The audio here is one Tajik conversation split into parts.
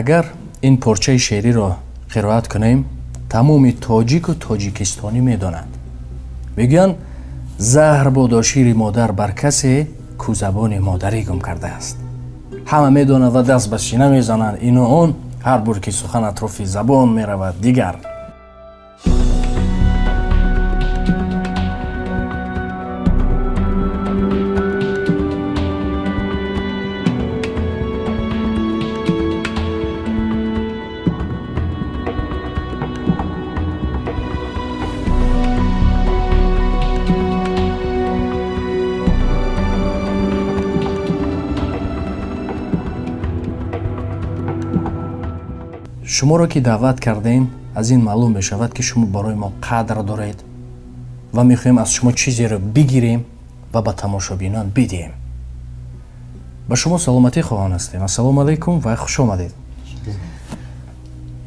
Агар ин порчаи шеъриро қироат кунем, тамоми тоҷику тоҷикистонӣ медонанд. Мегӯянд: заҳр бодо шири модар бар касе, ку забони модарӣ гум кардааст. Ҳама медонанд ва даст ба сина мезананд, ину он, ҳар бор ки сухан атрофи забон меравад. Дигар шуморо ки даъват кардем, аз ин маълум мешавад, ки шумо барои мо қадр доред ва мехоҳем аз шумо чизеро бигирем ва ба тамошобинон бидиҳем. Ба шумо саломатӣ хоҳон ҳастем. Ассалому алайкум ва хуш омадед.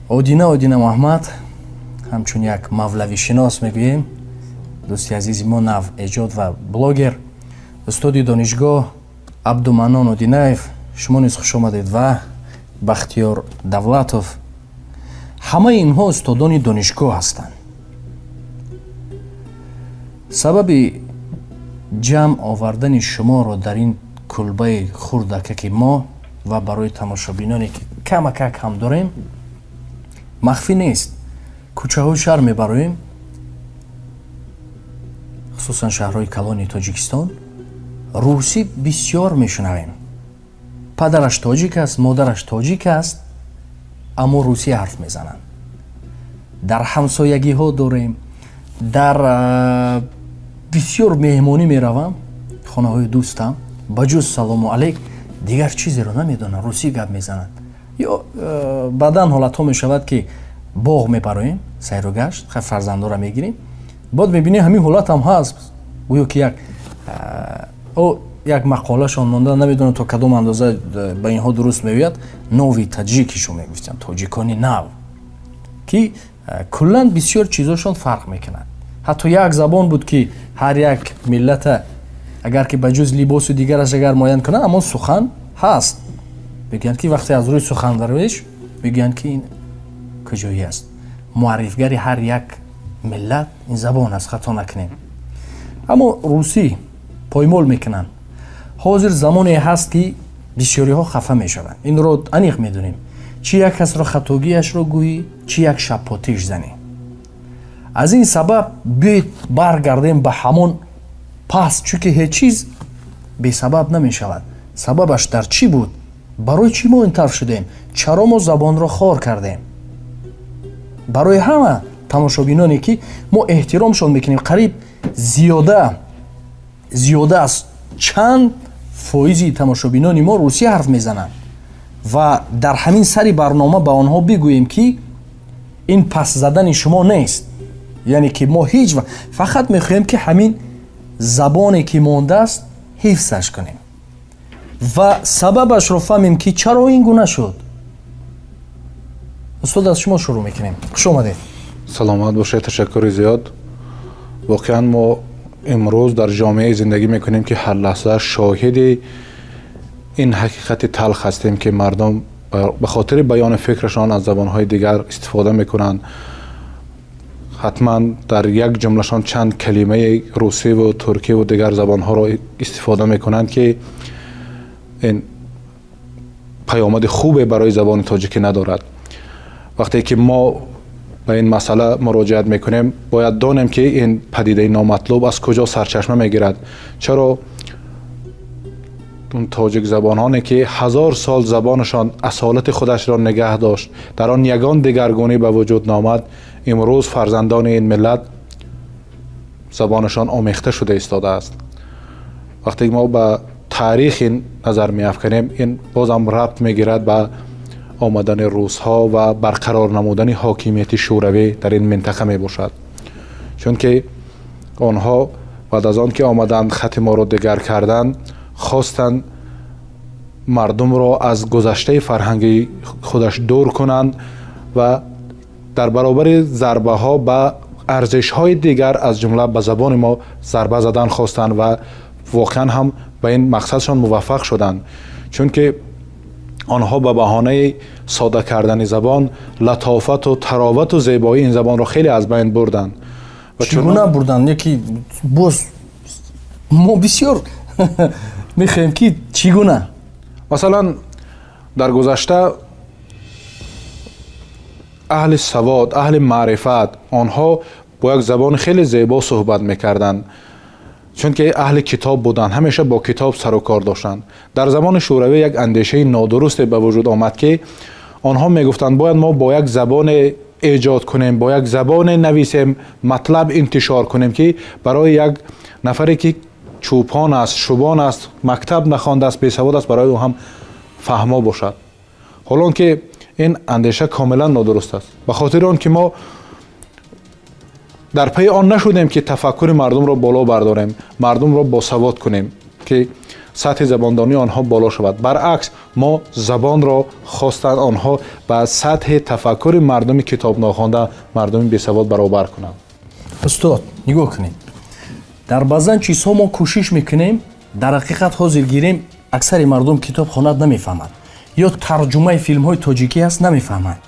Одина, Одина Муҳаммад, ҳамчун як мавлавишинос мегӯем, дӯсти азизи мо, нав эҷод ва блогер, устоди донишгоҳ Абдуманнон Одинаев, шумо низ хуш омадед, ва Бахтиёр Давлатов. Ҳамаи инҳо устодони донишгоҳ ҳастанд. Сабаби ҷамъ овардани шуморо дар ин кулбаи хурдакаки мо ва барои тамошобиноне ки камакак ҳам дорем, махфӣ нест. Кӯчаҳои шаҳр мебароем, хусусан шаҳрҳои калони Тоҷикистон, русӣ бисёр мешунавем. Падараш тоҷик аст, модараш тоҷик аст, аммо русӣ ҳарф мезананд. Дар ҳамсоягиҳо дорем, дар бисёр меҳмонӣ меравам, хонаҳои дӯстам, ба ҷуз салому алейк дигар чизеро намедонанд, русӣ гап мезананд. Ё баъдан ҳолатҳо мешавад, ки боғ мебароем, сайру гашт, фарзандора мегирем, боз мебинем, ҳамин ҳолат ҳам ҳаст. Гӯё ки як мақолашон монда, намедонам то кадом андоза ба инҳо дуруст меояд, новые таджики шо мегуфтанд, тоҷикони нав, ки куллан бисёр чизошон фарқ мекунад. Ҳатто як забон буд, ки ҳар як миллата агар ки ба ҷуз либосу дигараш агар муайян кунад, аммо сухан ҳаст. Мегӯянд, ки вақте аз рӯи сухандарвеш мегӯянд, ки ин куҷоӣ аст, муаррифгари ҳар як миллат ин забон аст, хато накунем. Аммо русӣ поймол мекунанд. Ҳозир замоне ҳаст, ки бисёриҳо хафа мешаванд. Инро аниқ медонем: чӣ як касро хатогиашро гӯӣ, чӣ як шаппотиш занӣ. Аз ин сабаб биёед баргардем ба ҳамон пас, чунки ҳеҷ чиз бесабаб намешавад. Сабабаш дар чӣ буд? Барои чӣ мо ин тарф шудем? Чаро мо забонро хор кардем? Барои ҳама тамошобиноне ки мо эҳтиромшон мекунем, қариб зиёда аз чанд фоизи тамошобинони мо русӣ ҳарф мезананд ва дар ҳамин сари барнома ба онҳо бигӯем, ки ин пас задани шумо нест, яъне ки мо ҳеҷ вақт, фақат мехоҳем, ки ҳамин забоне ки мондааст, ҳифзаш кунем ва сабабашро фаҳмем, ки чаро ин гуна шуд. Устод, аз шумо шурӯъ мекунем. Хуш омадед. Саломат бошед, ташаккури зиёд. Воқеан, мо имрӯз дар ҷомеае зиндагӣ мекунем, ки ҳар лаҳза шоҳиди ин ҳақиқати талх ҳастем, ки мардум ба хотири баёни фикрашон аз забонҳои дигар истифода мекунанд. Ҳатман дар як ҷумлашон чанд калимаи русиву туркиву дигар забонҳоро истифода мекунанд, ки ин паёмади хубе барои забони тоҷикӣ надорад. Вақте ки мо ба ин масъала муроҷиат мекунем, бояд донем, ки ин падидаи номатлуб аз куҷо сарчашма мегирад. Чаро тоҷикзабонҳоне, ки 1000 сол забонашон асолати худашро нигаҳ дошт, дар он ягон дигаргунӣ ба вуҷуд наомад, имрӯз фарзандони ин миллат забонашон омехта шуда истодааст? Вақте мо ба таърих ин назар меафканем, ин бозам рабт мегирад ба омадани русҳо ва барқарор намудани ҳокимияти шӯравӣ дар ин минтақа мебошад, чунки онҳо баъд аз он ки омаданд, хати моро дигар карданд, хостанд мардумро аз гузаштаи фарҳангии худаш дур кунанд ва дар баробари зарбаҳо ба арзишҳои дигар, аз ҷумла ба забони мо зарба задан хостанд ва воқеан ҳам ба ин мақсадшон муваффақ шуданд, чунки Онҳо ба баҳонаи сода кардани забон латофату таровату зебоии ин забонро хеле аз байн бурданд. Чӣ гуна бурданд? Яки боз мо бисёр мехоҳем, ки чӣ гуна. Масалан, дар гузашта аҳли савод, аҳли маърифат, онҳо бо як забони хеле зебо суҳбат мекарданд, чунки аҳли китоб буданд, ҳамеша бо китоб сару кор доштанд. Дар замони Шӯравӣ як андешаи нодурусте ба вуҷуд омад, ки онҳо мегуфтанд, бояд мо бо як забоне эҷод кунем, бо як забоне нависем, матлаб интишор кунем, ки барои як нафаре, ки чӯпон аст, шубон аст, мактаб нахондааст, бесавод аст, барои ӯ ҳам фаҳмо бошад. Ҳолон ки ин андеша комилан нодуруст аст, ба хотири он ки мо дар пайи он нашудем, ки тафаккури мардумро боло бардорем, мардумро босавод кунем, ки сатҳи забондонии онҳо боло шавад. Баръакс, мо забонро хостанд онҳо ба сатҳи тафаккури мардуми китобнохонда, мардуми бесавод баробар кунанд. Устод, нигоҳ кунед, дар баъзан чизҳо мо кӯшиш мекунем. Дар ҳақиқат, ҳозир гирем, аксари мардум китоб хонад, намефаҳмад, ё тарҷумаи филмҳои тоҷикӣ ҳаст, намефаҳманд.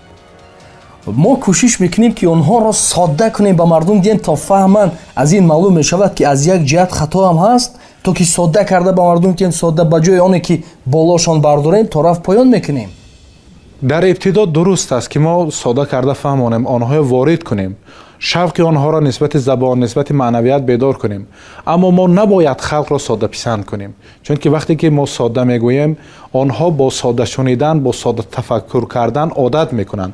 Мо кӯшиш мекунем, ки онҳоро содда кунем, ба мардум диҳем, то фаҳманд. Аз ин маълум мешавад, ки аз як ҷиҳат хато ҳам ҳаст, то ки содда карда ба мардум диҳем. Содда, ба ҷои оне ки болошон бардорем, то рафт поён мекунем. Дар ибтидо дуруст аст, ки мо содда карда фаҳмонем, онҳоро ворид кунем, шавқи онҳоро нисбати забон, нисбати маънавият бедор кунем. Аммо мо набояд халқро соддаписанд кунем, чунки вақте ки мо содда мегӯем, онҳо бо содда шунидан, бо содда тафаккур кардан одат мекунанд.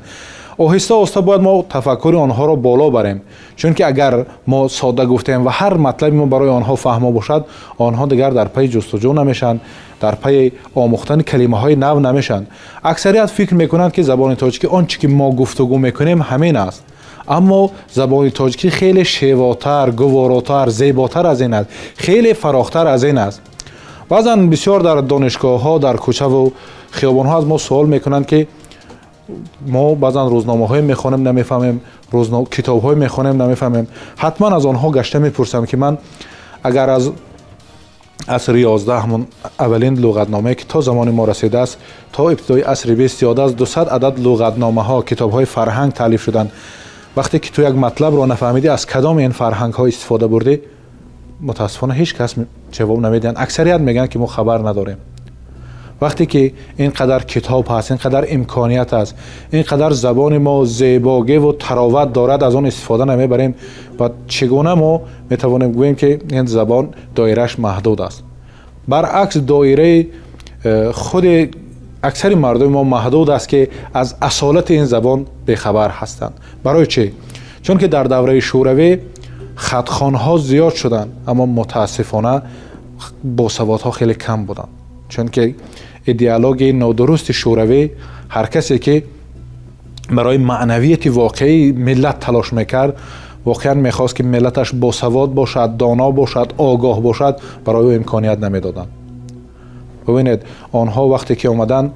Оҳиста оҳиста бояд мо тафаккури онҳоро боло барем, чунки агар мо содда гуфтем ва ҳар матлаби мо барои онҳо фаҳмо бошад, онҳо дигар дар пайи ҷустуҷӯ намешаванд, дар пайи омӯхтани калимаҳои нав намешаванд. Аксарият фикр мекунанд, ки забони тоҷикӣ он чӣ ки мо гуфтугӯ мекунем, ҳамин аст. Аммо забони тоҷикӣ хеле шевотар, гуворотар, зеботар аз ин аст, хеле фарохтар аз ин аст. Баъзан бисёр дар донишгоҳҳо, дар кӯчаву хиёбонҳо аз мо суол мекунанд, ки мо баъзан рӯзномаҳое мехонем, намефаҳмем, китобҳое мехонем, намефаҳмем. Ҳатман аз онҳо гашта мепурсам, ки ман агар аз асри 11, ҳамон аввалин луғатномае, ки то замони мо расидааст, то ибтидои асри 20 зиёда аз 200 адад луғатномаҳо, китобҳои фарҳанг таълиф шуданд, вақте ки ту як матлабро нафаҳмидӣ, аз кадоми ин фарҳангҳо истифода бурдӣ? Мутаассифона, ҳеҷ кас ҷавоб намедиҳанд. Аксарият мегӯянд, ки мо хабар надорем. Вақте ки ин қадар китоб ҳаст, ин қадар имконият аст, ин қадар забони мо зебогиву тароват дорад, аз он истифода намебарем ва чӣ гуна мо метавонем гӯем, ки ин забон доирааш маҳдуд аст? Баръакс, доираи худи аксари мардуми мо маҳдуд аст, ки аз асолати ин забон бехабар ҳастанд. Барои чӣ? Чунки дар давраи Шӯравӣ хатхонҳо зиёд шуданд, аммо мутаассифона босаводҳо хеле кам буданд, чунки идеологияи нодурусти Шӯравӣ ҳар касе, ки барои маънавияти воқеии миллат талош мекард, воқеан мехост, ки миллаташ босавод бошад, доно бошад, огоҳ бошад, барои ӯ имконият намедоданд. Бубинед, онҳо вақте ки омаданд,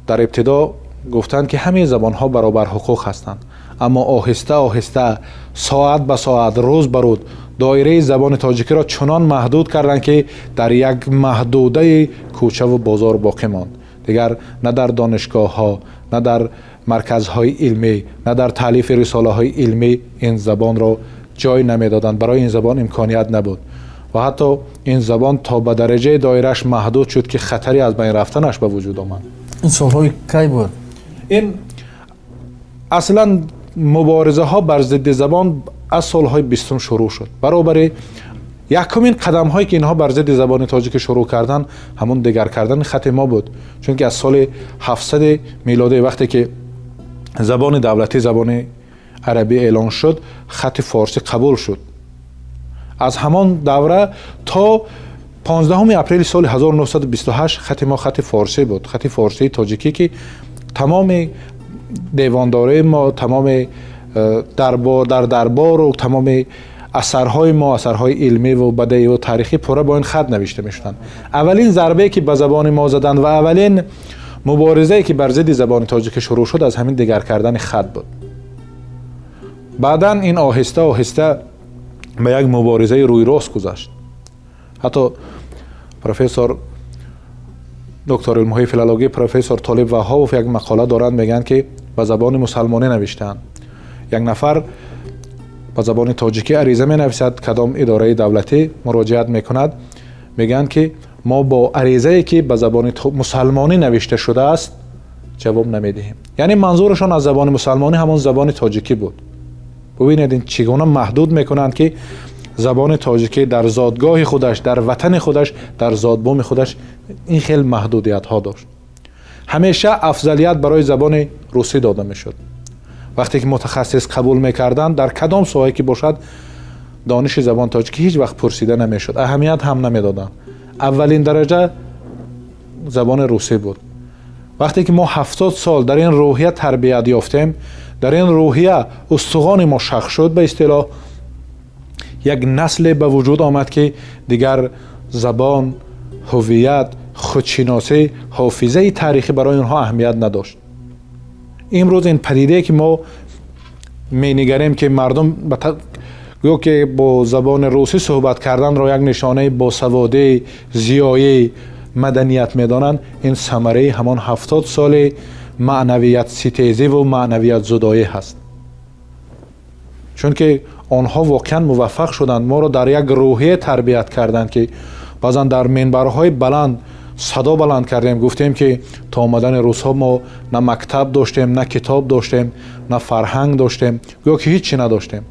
дар ибтидо гуфтанд, ки ҳамаи забонҳо баробарҳуқуқ ҳастанд, аммо оҳиста оҳиста, соат ба соат, рӯз ба рӯз доираи забони тоҷикиро чунон маҳдуд карданд, ки дар як маҳдудаи кӯчаву бозор боқӣ монд. Дигар на дар донишгоҳҳо, на дар марказҳои илмӣ, на дар таълифи рисолаҳои илмӣ ин забонро ҷой намедоданд. Барои ин забон имконият набуд ва ҳатто ин забон то ба дараҷаи доирааш маҳдуд шуд, ки хатари аз байн рафтанаш ба вуҷуд омад. Ин солҳои кай буд? Ин аслан муборизаҳо бар зидди забон аз солҳои 20-ум шурӯъ шуд. Баробари якумин қадамҳое, ки инҳо бар зидди забони тоҷикӣ шурӯъ карданд, ҳамон дигар кардани хати мо буд, чунки аз соли 700 милодӣ, вақте ки забони давлатӣ забони арабӣ эълон шуд, хати форсӣ қабул шуд. Аз ҳамон давра то 15 апрели соли 1928 хати мо хати форсӣ буд, хати форсии тоҷикӣ, ки тамоми девондории мо, тамоми дар дарбору тамоми асарҳои мо, асарҳои илмиву бадеиву таърихӣ пурра бо ин хат навишта мешуданд. Аввалин зарбае, ки ба забони мо заданд, ва аввалин муборизае, ки бар зидди забони тоҷикӣ шурӯъ шуд, аз ҳамин дигар кардани хат буд. Баъдан ин оҳиста оҳиста ба як муборизаи рӯйрост гузашт. Ҳатто профессор Доктор илмҳои филологӣ, профессор Толиб Ваҳобов як мақола доранд, мегӯянд, ки ба забони мусалмонӣ навиштаанд. Як нафар ба забони тоҷикӣ ариза менависад, кадом идораи давлатӣ муроҷиат мекунад, мегӯянд, ки мо бо аризае, ки ба забони мусалмонӣ навишта шудааст, ҷавоб намедиҳем. Яъне манзурашон аз забони мусалмонӣ ҳамон забони тоҷикӣ буд. Бубинед, ин чӣ гуна маҳдуд мекунанд, ки забони тоҷикӣ дар зодгоҳи худаш, дар ватани худаш, дар зодбуми худаш ин хел маҳдудиятҳо дошт. Ҳамеша афзалият барои забони русӣ дода мешуд. Вақте ки мутахассис қабул мекарданд, дар кадом соҳае ки бошад, дониши забони тоҷикӣ ҳеҷ вақт пурсида намешуд, аҳамият ҳам намедоданд. Аввалин дараҷа забони русӣ буд. Вақте ки мо 70 сол дар ин рӯҳия тарбият ёфтем, дар ин рӯҳия устухони мо шах шуд, ба истилоҳ як насле ба вуҷуд омад, ки дигар забон, ҳувият, худшиносӣ, ҳофизаи таърихӣ барои онҳо аҳамият надошт. Имрӯз ин падидае, ки мо менигарем, ки мардум гӯё ки бо забони русӣ суҳбат карданро як нишонаи босаводӣ, зиёӣ, маданият медонанд, ин самараи ҳамон 70 соли маънавият ситезиву маънавият зудоӣ ҳаст, чунки онҳо воқеан муваффақ шуданд, моро дар як рӯҳия тарбият карданд, ки баъзан дар минбарҳои баланд садо баланд кардем, гуфтем, ки то омадани русҳо мо на мактаб доштем, на китоб доштем, на фарҳанг доштем, гӯё ки ҳеҷ чӣ надоштем.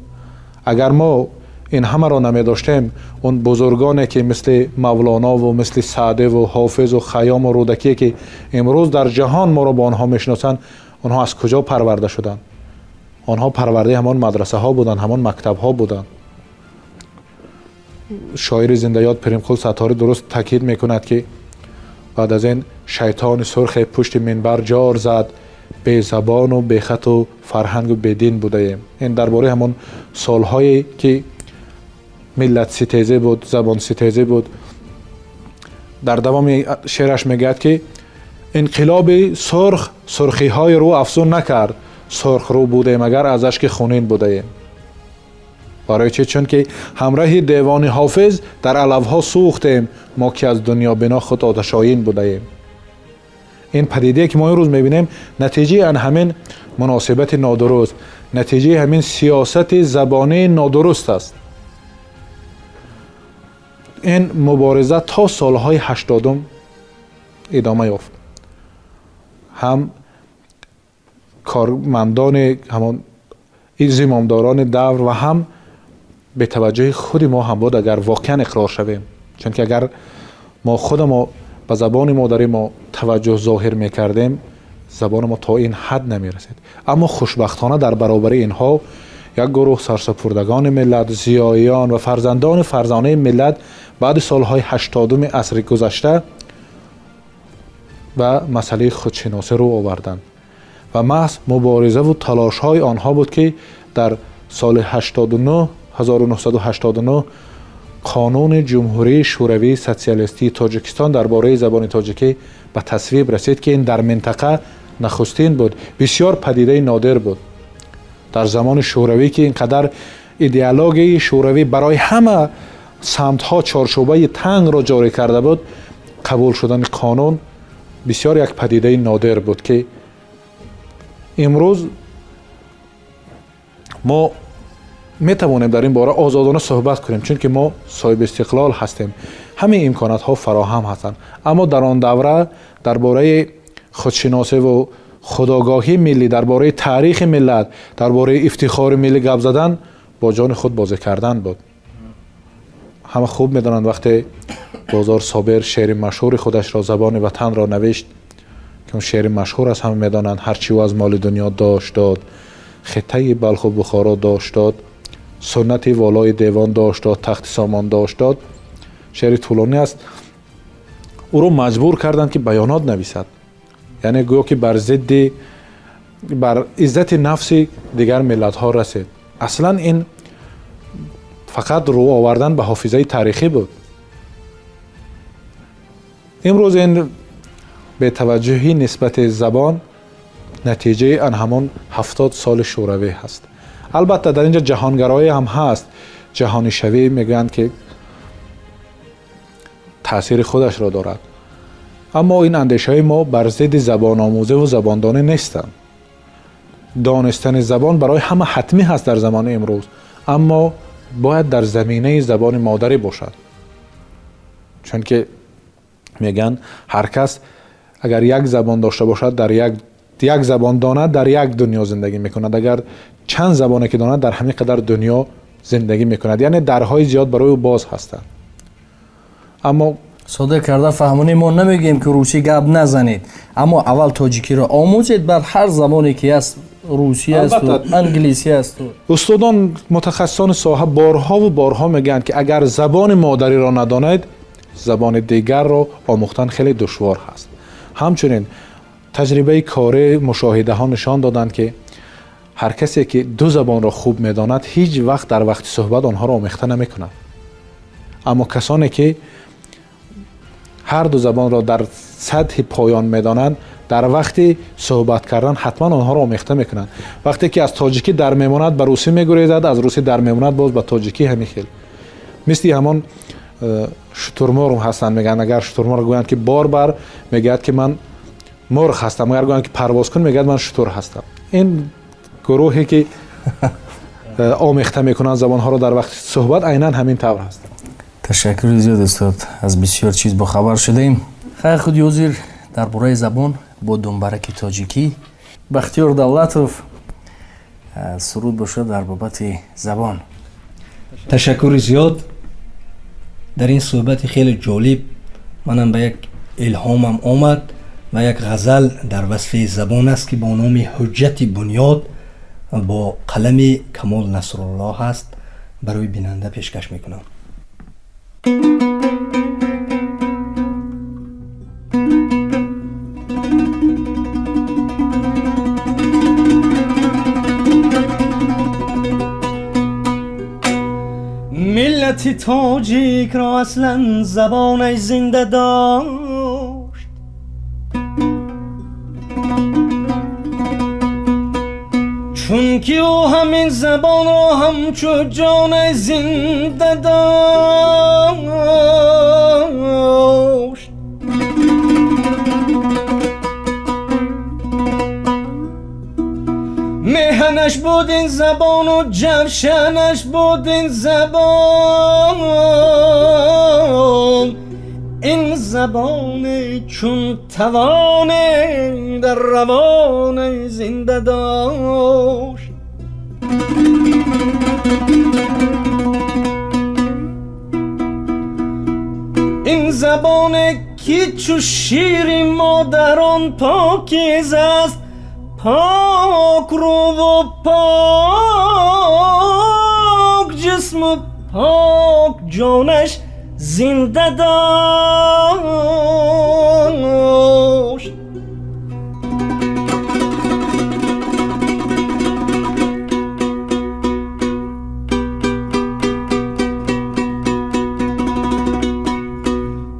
Агар мо ин ҳамаро намедоштем, он бузургоне, ки мисли Мавлонову мисли Саъдиву Ҳофизу Хайёму Рӯдакие, ки имрӯз дар ҷаҳон моро бо онҳо мешиносанд, онҳо аз куҷо парварда шуданд? Онҳо парвардаи ҳамон мадрасаҳо буданд, ҳамон мактабҳо буданд. Шоири зиндаёд Пиримқул Сатторӣ дуруст таъкид мекунад, ки баъд аз ин шайтони сурхе пушти минбар ҷор зад, безабону бехату фарҳангу бедин будаем. Ин дар бораи ҳамон солҳое, ки миллатситезӣ буд, забонситезӣ буд. Дар давоми шеъраш мегӯяд, ки инқилоби сурх сурхиҳои рӯ афзун накард, сурхрӯ будем, агар аз ашки хунин будаем. Барои чӣ? Чунки ҳамраҳи девони Ҳофиз дар алавҳо сӯхтем мо, ки аз дунёбино худ оташоин будаем. Ин падидае, ки мо имрӯз мебинем, натиҷаи ан ҳамин муносибати нодуруст, натиҷаи ҳамин сиёсати забонии нодуруст аст. Ин мубориза то солҳои 80-ум идома ёфт. Ҳам кормандони ҳамон зимомдорони давр ва ҳам бетаваҷҷӯҳи худи мо ҳам буд, агар воқеан иқрор шавем, чунки агар мо худамо ба забони модари мо таваҷҷӯҳ зоҳир мекардем, забони мо то ин ҳад намерасид. Аммо хушбахтона дар баробари инҳо як гурӯҳ сарсупурдагони миллат, зиёиён ва фарзандони фарзонаи миллат баъди солҳои 80-уми асри гузашта ба масъалаи худшиносӣ рӯ оварданд ва маҳз муборизаву талошҳои онҳо буд, ки дар соли 89, 1989 Қонуни Ҷумҳурии Шӯравии Социалистии Тоҷикистон дар бораи забони тоҷикӣ ба тасвиб расид, ки ин дар минтақа нахустин буд, бисёр падидаи нодир буд дар замони шӯравӣ, ки ин қадар идеологияи шӯравӣ барои ҳама самтҳо чорчӯбаи тангро ҷорӣ карда буд. Қабул шудани қонун бисёр як падидаи нодир буд, ки имрӯз мо метавонем дар ин бора озодона суҳбат кунем, чунки мо соҳиби истиқлол ҳастем, ҳамин имкониятҳо фароҳам ҳастанд. Аммо дар он давра дар бораи худшиносиву худогоҳии миллӣ, дар бораи таърихи миллат, дар бораи ифтихори миллӣ гап задан бо ҷони худ бозӣ кардан буд. Ҳама хуб медонанд, вақте Бозор Собир шеъри машҳури худашро, «Забони ватанро» навишт, ки он шеъри машҳур аст, ҳама медонанд: «Ҳарчи ӯ аз моли дунё дошт, дод, хиттаи Балху Бухоро дошт, дод, суннати волои девон дошт, дод, тахти Сомон дошт, дод». Шеъри тӯлонӣ аст. Ӯро маҷбур карданд, ки баёнот нависад, яъне гӯё ки бар зидди бар иззати нафси дигар миллатҳо расид. Аслан ин фақат рӯ овардан ба ҳофизаи таърихӣ буд. Имрӯз ин бетаваҷҷӯҳӣ нисбати забон натиҷаи ан ҳамон 70 соли шӯравӣ ҳаст. Албатта, дар инҷо ҷаҳонгароӣ ҳам ҳаст, ҷаҳонишавӣ мегӯянд, ки таъсири худашро дорад. Аммо ин андешаҳои мо бар зидди забономӯзӣ ва забондонӣ нестанд. Донистани забон барои ҳама ҳатмӣ ҳаст дар замони имрӯз, аммо бояд дар заминаи забони модарӣ бошад. Чунки мегӯянд ҳар кас агар як забон дошта бошад, дар як забон донад, дар як дунё зиндагӣ мекунад. Агар чанд забоне ки донад, дар ҳамин қадар дунё зиндагӣ мекунад. Яъне дарҳои зиёд барои ӯ боз ҳастанд. Аммо сода карда фаҳмонем, мо намегӯем ки русӣ гап назанед, аммо аввал тоҷикиро омӯзед, баъд ҳар забоне ки аст, русӣ асту англисӣ асту. Устодон, мутахассисони соҳа борҳову борҳо мегӯянд, ки агар забони модариро надонед, забони дигарро омӯхтан хеле душвор ҳаст. Ҳамчунин таҷрибаи корӣ, мушоҳидаҳо нишон доданд, ки ҳар касе ки ду забонро хуб медонад, ҳеҷ вақт дар вақти суҳбат онҳоро омехта намекунад. Аммо касоне ки ҳар ду забонро дар сатҳи поён медонанд, дар вақти суҳбат кардан ҳатман онҳоро омехта мекунанд. Вақте ки аз тоҷикӣ дар мемонад, ба русӣ мегурезад, аз русӣ дар мемонад, боз ба тоҷикӣ ҳамин хел. Мисли ҳамон шутурмурғ ҳастанд, мегӯянд агар шутурмурғ гӯянд ки бор бар, мегӯяд ки ман мурғ ҳастам, агар гӯянд ки парвоз кун, мегӯяд ман шутур ҳастам. Ин гурӯҳе ки омехта мекунанд забонҳоро дар вақти суҳбат, айнан ҳамин тавр ҳастанд. Ташаккури зиёд, устод, аз бисёр чиз бохабар шудаем. Хайр, худи ҳозир дар бораи забон бо думбараки тоҷикӣ Бахтиёр Давлатов суруд бошад дар бобати забон. Ташаккури зиёд. Дар ин суҳбати хеле ҷолиб манам ба як илҳомам омад ва як ғазал дар васфи забон аст, ки бо номи Ҳуҷҷати бунёд бо қалами Камол Насруллоҳ аст, барои бинанда пешкаш мекунам. Миллати тоҷикро аслан забонаш зинда дошт, чунки ӯ ҳамин забонро ҳамчу ҷонаш зинда дошт. Меҳанаш буд ин забону ҷавшанаш буд ин забон, ин забоне чун тавоне дар равоне зинда дошт. Ин забоне ки чу шири модарон покиз аст, пок рӯву пок ҷисму пок ҷонаш зинда дошт.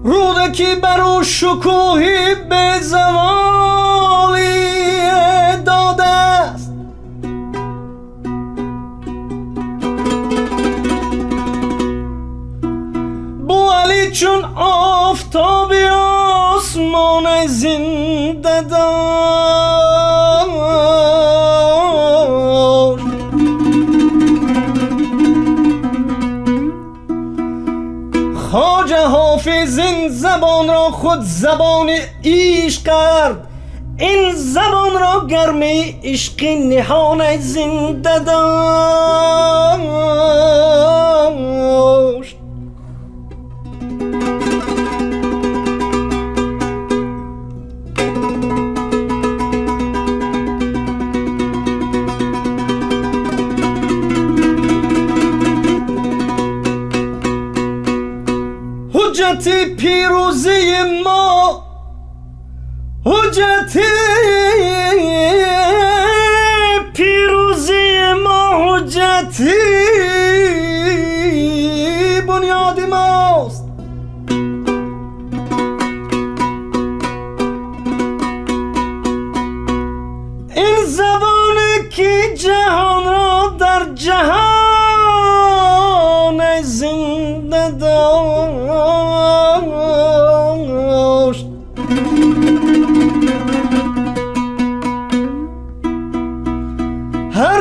Рӯдаки бар ӯ шукӯҳи безаволӣ додааст, Бӯали чун офтоби осмона зинда дошт. Хоҷа Ҳофиз ин забонро худ забони ишқ кард, ин забонро гарми ишқи ниҳона зинда дошт. Ҳуҷҷати пирӯзии мо, ҳуҷҷати пирӯзии мо, ҳуҷҷати бунёди мост. Ин забоне ки ҷаҳонро дар ҷаҳон зинда дошт.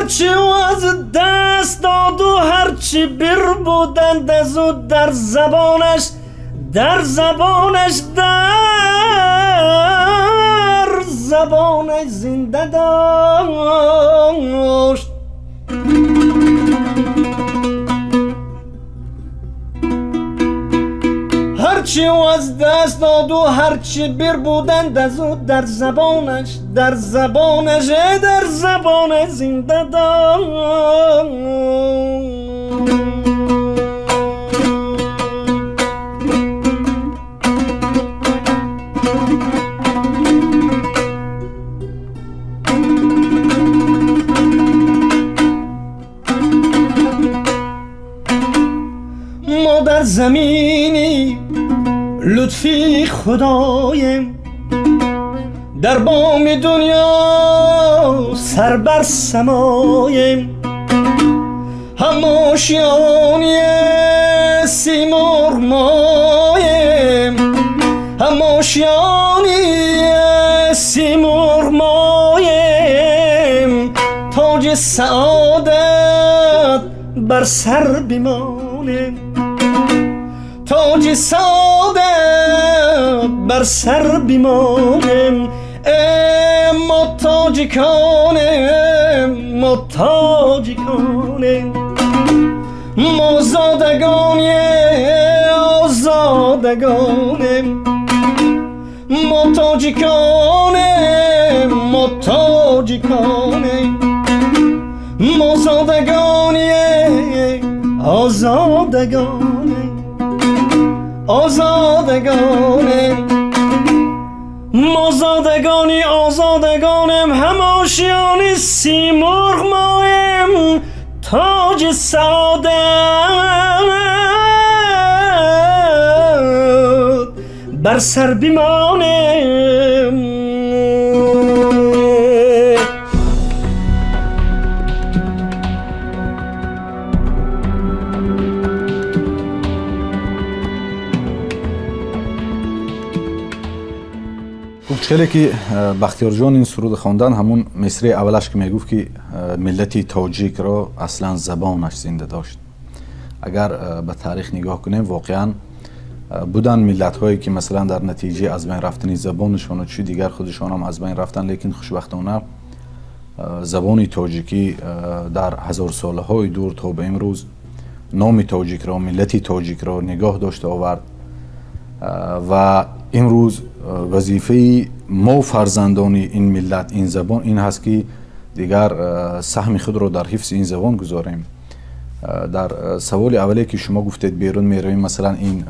Ҳарчи ӯ аз даст доду ҳарчи бирбуданд аз ӯ дар забонаш, дар забонаш, дар забонаш зинда дошт. Ҳарчи ӯ аз даст доду ҳарчи бирбуданд аз ӯ дар забонаш, дар забонаш, дар забонаш зинда дошт. Мо дар замини лутфи худоем, дар боми дунё сар бар самоем. Ҳам ошёни симурғ моем, ҳам ошёни симурғ моем. Тоҷи саодат бар сар бимонем, тоҷи саодат бар сар бимонем. Мо тоҷиконем, мо тоҷиконем, мо зодагони озодагонем. Мо тоҷиконем, мо тоҷиконем, мо зодагони озодагонем, озодагонем. Мо зодагони озодагонем, ҳам ошёни симурғ моем. Тоҷи саодат бар сар бимонем. Хеле ки Бахтиёрҷон ин суруд хондан, ҳамун мисраи аввалаш ки мегуфт ки миллати тоҷикро аслан забонаш зинда дошт. Агар ба таърих нигоҳ кунем, воқеан буданд миллатҳое ки масалан дар натиҷаи аз байн рафтани забонашону чи дигар худашонам аз байн рафтанд, лекин хушбахтона забони тоҷикӣ дар ҳазорсолаҳои дур то ба имрӯз номи тоҷикро, миллати тоҷикро нигоҳ дошта овард. Ва имрӯз вазифаи мо фарзандони ин миллат, ин забон ин ҳаст ки дигар саҳми худро дар ҳифзи ин забон гузорем. Дар саволи аввале ки шумо гуфтед берун меравем, масалан ин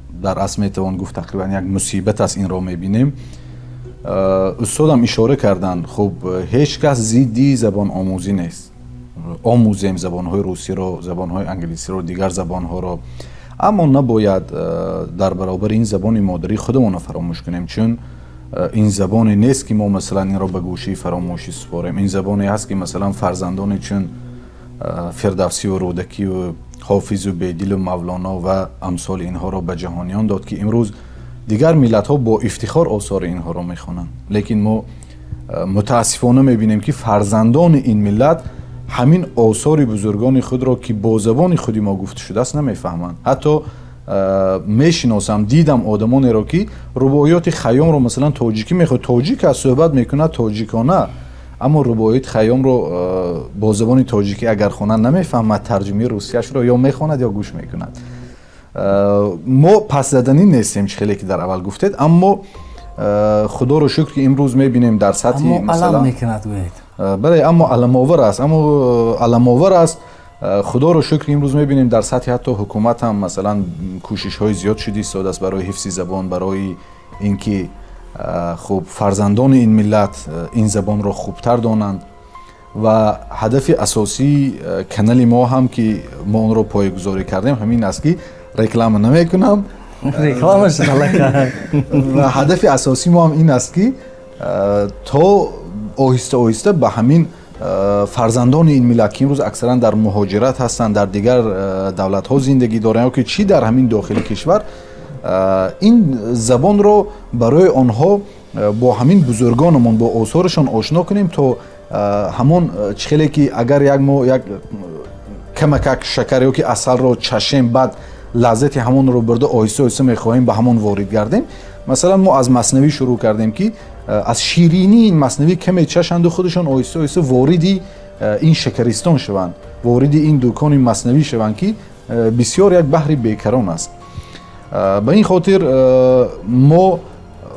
дар асл метавон гуфт тақрибан як мусибат аст, инро мебинем. Устодам ишора карданд, хуб ҳеҷ кас зидди забономӯзӣ нест. Омӯзем забонҳои русиро, забонҳои англисиро, дигар забонҳоро, аммо набояд дар баробари ин забони модарии худамонро фаромӯш кунем, чун ин забоне нест ки мо масалан инро ба гӯшаи фаромӯшӣ супорем. Ин забоне ҳаст ки масалан фарзандоне чун Фирдавсиву Рӯдакиву Ҳофизу Бедилу Мавлоно ва амсоли инҳоро ба ҷаҳониён дод ки имрӯз дигар миллатҳо бо ифтихор осори инҳоро мехонанд. Лекин мо мутаассифона мебинем ки фарзандони ин миллат ҳамин осори бузургони худро ки бо забони худи мо гуфта шудааст намефаҳманд. Ҳатто мешиносам, дидам одамонеро ки рубоиёти Хайёмро масалан тоҷикӣ мехоҳад, тоҷик аст, суҳбат мекунад тоҷикона, аммо рубоиёти Хайёмро бо забони тоҷикӣ агар хонад намефаҳмад, тарҷумаи русияшро ё мехонад ё гӯш мекунад. Мо пасзаданӣ нестем, чӣ хеле ки дар аввал гуфтед, аммо худоро шукр ки имрӯз мебинем дар сатҳи масалан бале, аммо аламовар аст, аммо аламовар аст. Худоро шукр имрӯз мебинем дар сатҳи ҳатто ҳукумат ҳам масалан кӯшишҳои зиёд шуда истодааст барои ҳифзи забон, барои ин ки хуб фарзандони ин миллат ин забонро хубтар донанд. Ва ҳадафи асосии канали мо ҳам ки мо онро поягузорӣ кардем ҳамин аст ки реклама намекунам, ва ҳадафи асосии мо ҳам ин аст ки то оҳиста оҳиста ба ҳамин фарзандони ин миллат ки имрӯз аксаран дар муҳоҷират ҳастанд, дар дигар давлатҳо зиндагӣ доранд ё ки чӣ дар ҳамин дохили кишвар, ин забонро барои онҳо бо ҳамин бузургонамон, бо осорашон ошно кунем то Ҳамон чӣ хеле ки агар як мо як камакак шакар ё ки асалро чашем, баъд лаззати ҳамонро бурда, оҳиста оҳиста мехоҳем ба ҳамон ворид гардем. Масалан, мо аз маснавӣ шурӯъ кардем, ки аз ширинии ин маснавӣ каме чашанду худашон оҳиста оҳиста вориди ин шакаристон шаванд, вориди ин дукони маснавӣ шаванд, ки бисёр як баҳри бекарон аст. Ба ин хотир мо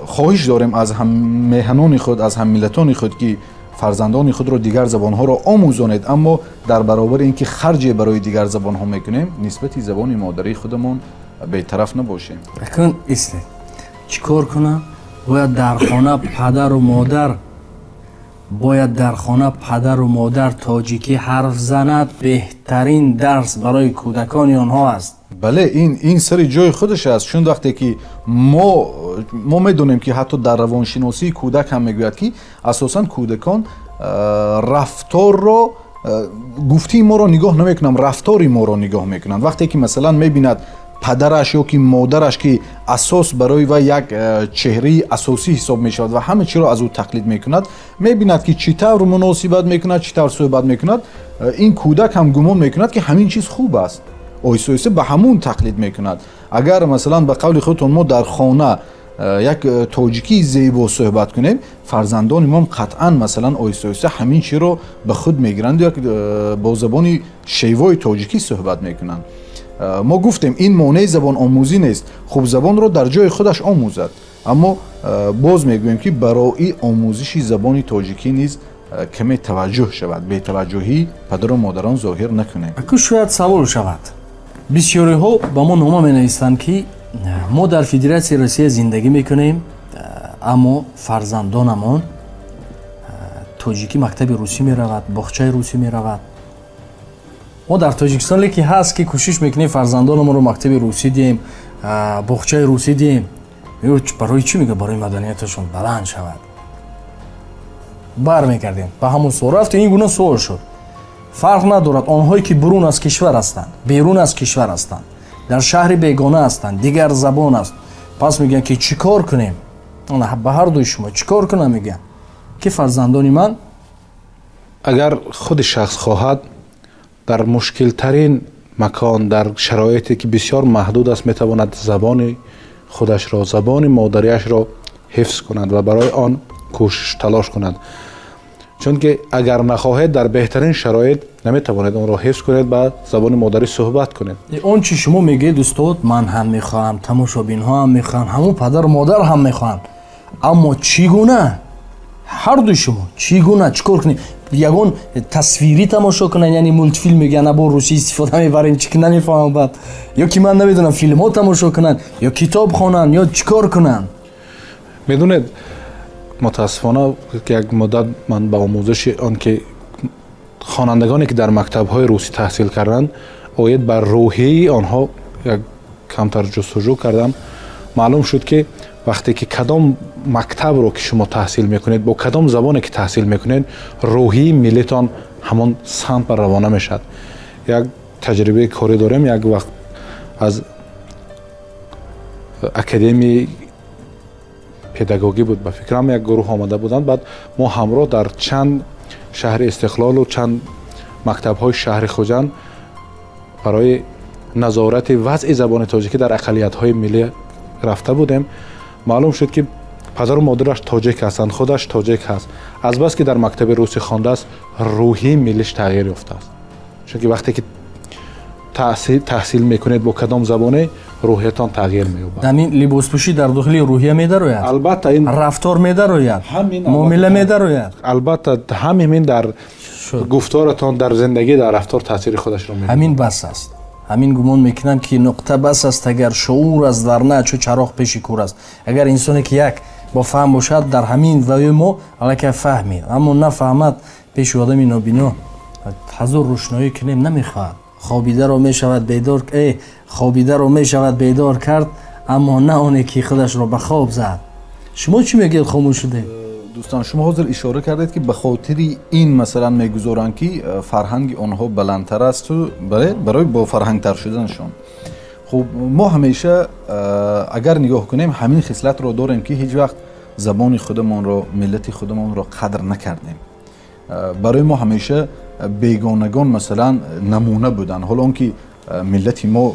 хоҳиш дорем аз ҳаммеҳанони худ, аз ҳаммиллатони худ, ки фарзандони худро дигар забонҳоро омӯзонед, аммо дар баробари ин ки харҷе барои дигар забонҳо мекунем, нисбати забони модарии худамон бетараф набошем. Акун истед, чӣ кор кунам? Бояд дар хона падару модар, бояд дар хона падару модар тоҷикӣ ҳарф занад. Беҳтарин дарс барои кӯдакони онҳо аст. Бале, ин сари ҷои худаш аст, чун вақте ки мо медонем, ки ҳатто дар равоншиносии кӯдак ҳам мегӯяд, ки асосан кӯдакон рафторро, гуфтии моро нигоҳ намекунанд, рафтори моро нигоҳ мекунанд. Вақте ки, масалан, мебинад падараш ё ки модараш, ки асос барои вай як чеҳраи асосӣ ҳисоб мешавад ва ҳама чиро аз ӯ тақлид мекунад, мебинад, ки чӣ тавр муносибат мекунад, чӣ тавр суҳбат мекунад, ин кӯдак ҳам гумон мекунад, ки ҳамин чиз хуб аст, оҳиста оҳиста ба ҳамун тақлид мекунад. Агар, масалан, ба қавли худтон, мо дар хона як тоҷикии зебо суҳбат кунем, фарзандони мо қатъан, масалан, оҳиста оҳиста ҳамин чиро ба худ мегиранд, як бо забони шевои тоҷикӣ суҳбат мекунанд. Мо гуфтем, ин монеи забономӯзӣ нест. Хуб, забонро дар ҷои худаш омӯзад, аммо боз мегӯем, ки барои омӯзиши забони тоҷикӣ низ каме таваҷҷӯҳ шавад, бетаваҷҷӯҳӣ падару модарон зоҳир накунем. Аку шояд савол шавад. Бисёриҳо ба мо нома менависанд, ки мо дар Федератсияи Россия зиндагӣ мекунем, аммо фарзандонамон тоҷикӣ мактаби русӣ меравад, боғчаи русӣ меравад. Мо дар Тоҷикистон леки ҳаст, ки кӯшиш мекунем, фарзандонамонро мактаби русӣ диҳем, боғчаи русӣ диҳем. Барои чӣ? Мега, барои маданияташон баланд шавад. Бармегардем ба ҳамон суол. Рафту ин гуна суол шуд. Фарқ надорад, онҳое ки бурун аз кишвар ҳастанд, берун аз кишвар ҳастанд, дар шаҳри бегона ҳастанд, дигар забон аст, пас мегӯянд, ки чӣ кор кунем? Ба ҳар дуи шумо, чӣ кор кунам, мегӯянд, ки фарзандони ман Агар худи шахс хоҳад, дар мушкилтарин макон, дар шароите ки бисёр маҳдуд аст, метавонад забони худашро, забони модариашро ҳифз кунад ва барои он кӯшиш, талош кунад, чунки агар нахоҳед, дар беҳтарин шароит наметавонед онро ҳифз кунед, ба забони модарӣ суҳбат кунед. Он чи шумо мегӯед, устод, ман ҳам мехоҳам, тамошобинҳо ҳам мехоҳанд, ҳамон падару модар ҳам мехоҳанд, аммо чӣ гуна? Ҳар дуи шумо, чӣ гуна, чӣ кор кунем? Ягон тасвирӣ тамошо кунанд, яъне мультфилм мегӯянд, бо русӣ истифода мебарем, чӣ ки намефаҳмам баъд, ё ки ман намедонам, филмҳо тамошо кунанд ё китоб хонанд, ё чӣ кор кунанд? Медонед, мутаассифона, як муддат ман ба омӯзиши он ки хонандагоне ки дар мактабҳои русӣ таҳсил карданд, оид ба рӯҳияи онҳо як камтар ҷустуҷӯ кардам. Маълум шуд, ки вақте ки кадом мактабро ки шумо таҳсил мекунед, бо кадом забоне ки таҳсил мекунед, рӯҳияи миллитон ҳамон самт ба равона мешавад. Як таҷрибаи корӣ дорем. Як вақт аз академияи педагогӣ буд, ба фикрам, як гурӯҳ омада буданд. Баъд мо ҳамроҳ дар чанд шаҳри Истиқлолу чанд мактабҳои шаҳри Хуҷанд барои назорати вазъи забони тоҷикӣ дар ақаллиятҳои миллӣ рафта будем. Маълум шуд, ки падару модараш тоҷик ҳастанд, худаш тоҷик ҳаст, азбаски дар мактаби русӣ хондааст, рӯҳии миллиш тағйир ёфтааст, чунки вақте ки таҳсил мекунед бо кадом забоне, рӯҳиятон тағйир меёбад. Ҳамин либоспӯшӣ дар дохили рӯҳия медарояд? Албатта, ин рафтор медарояд, муомила медарояд. Албатта, ҳамин дар гуфторатон, дар зиндагӣ, дар рафтор таъсири худашро. Ҳамин бас аст. Ҳамин гумон мекунам, ки нуқта бас аст, агар шуур аст, варна чӯ чароғ пеши кӯр аст. Агар инсоне ки як бо фаҳм бошад, дар ҳамин ваи мо аллакай фаҳмид, аммо нафаҳмад, пеши одами нобино ҳазор рӯшноӣ кунем, намехоҳад. Хобидаро мешавад бедор, хобидаро мешавад бедор кард, аммо на оне ки худашро ба хоб зад. Шумо чӣ мегӯед? Хомӯш шудем. Дӯстон, шумо ҳозир ишора кардед, ки ба хотири ин, масалан, мегузоранд, ки фарҳанги онҳо баландтар асту барои бофарҳангтар шуданашон. Хуб, мо ҳамеша, агар нигоҳ кунем, ҳамин хислатро дорем, ки ҳеҷ вақт забони худамонро, миллати худамонро қадр накардем. Барои мо ҳамеша бегонагон масалан намуна буданд, ҳоло он ки миллати мо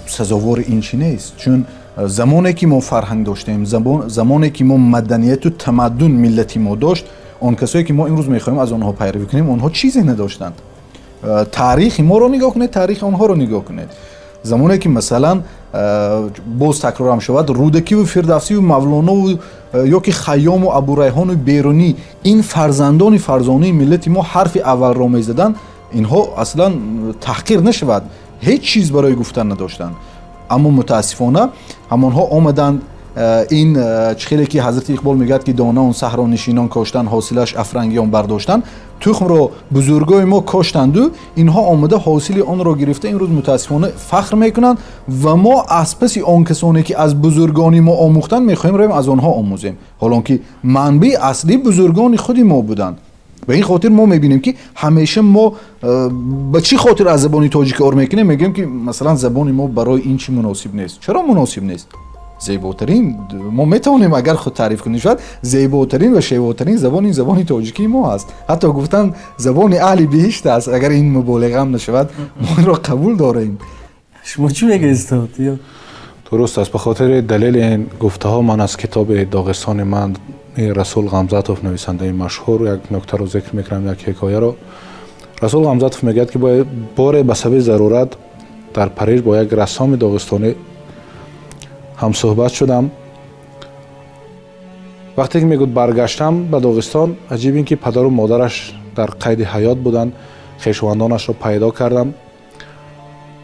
сазовори ин чӣ нест, чун замоне ки мо фарҳанг доштем, замоне ки мо маданияту тамаддун миллати мо дошт, он касое ки мо имрӯз мехоҳем аз онҳо пайравӣ кунем, онҳо чизе надоштанд. Таърихи моро нигоҳ кунед, таърихи онҳоро нигоҳ кунед. Замоне ки масалан боз такрорам шавад, Рӯдакиву Фирдавсиву Мавлонову ё ки Хайёму Абурайҳону Берунӣ, ин фарзандони фарзонаи миллати мо ҳарфи аввалро мезаданд, инҳо аслан таҳқир нашавад, ҳеҷ чиз барои гуфтан надоштанд. Аммо мутаассифона ҳамонҳо омаданд, ин чӣ хеле ки ҳазрати Иқбол мегӯяд, ки дона он саҳронишинон коштанд, ҳосилаш афрангиён бардоштанд, тухмро бузургои мо коштанду инҳо омада ҳосили онро гирифта имрӯз мутаассифона фахр мекунанд ва мо аз паси он касоне ки аз бузургони мо омӯхтанд мехоҳем равем аз онҳо омӯзем, ҳолон ки манбаи аслӣ бузургони худи мо буданд. Ба ин хотир мо мебинем, ки ҳамеша мо ба чӣ хотир аз забони тоҷикӣ ор мекунем, мегӯем ки масалан забони мо барои ин чӣ муносиб нест. Чаро муносиб нест? Зеботарин, мо метавонем агар худ таъриф кунем, шояд зеботарин ва шевотарин забон ин забони тоҷикии мо аст. Ҳатто гуфтанд забони аҳли биҳишт аст, агар ин муболиғаам нашавад, мо инро қабул дорем. Шумо чӣ мегӯед, устод? Дуруст аст. Ба хотири далели ин гуфтаҳо ман аз китоби Доғистони ман Расул Ғамзатов, нависандаи машҳур, як нуктаро зикр мекунам, як ҳикояро. Расул Ғамзатов мегӯяд, ки боре ба сабаби зарурат дар Париж бо як рассоми доғистонӣ ҳамсӯҳбат шудам. Вақте ки мегӯд баргаштам ба Доғистон, аҷиб ин ки падару модараш дар қайди ҳаёт буданд, хешовандонашро пайдо кардам.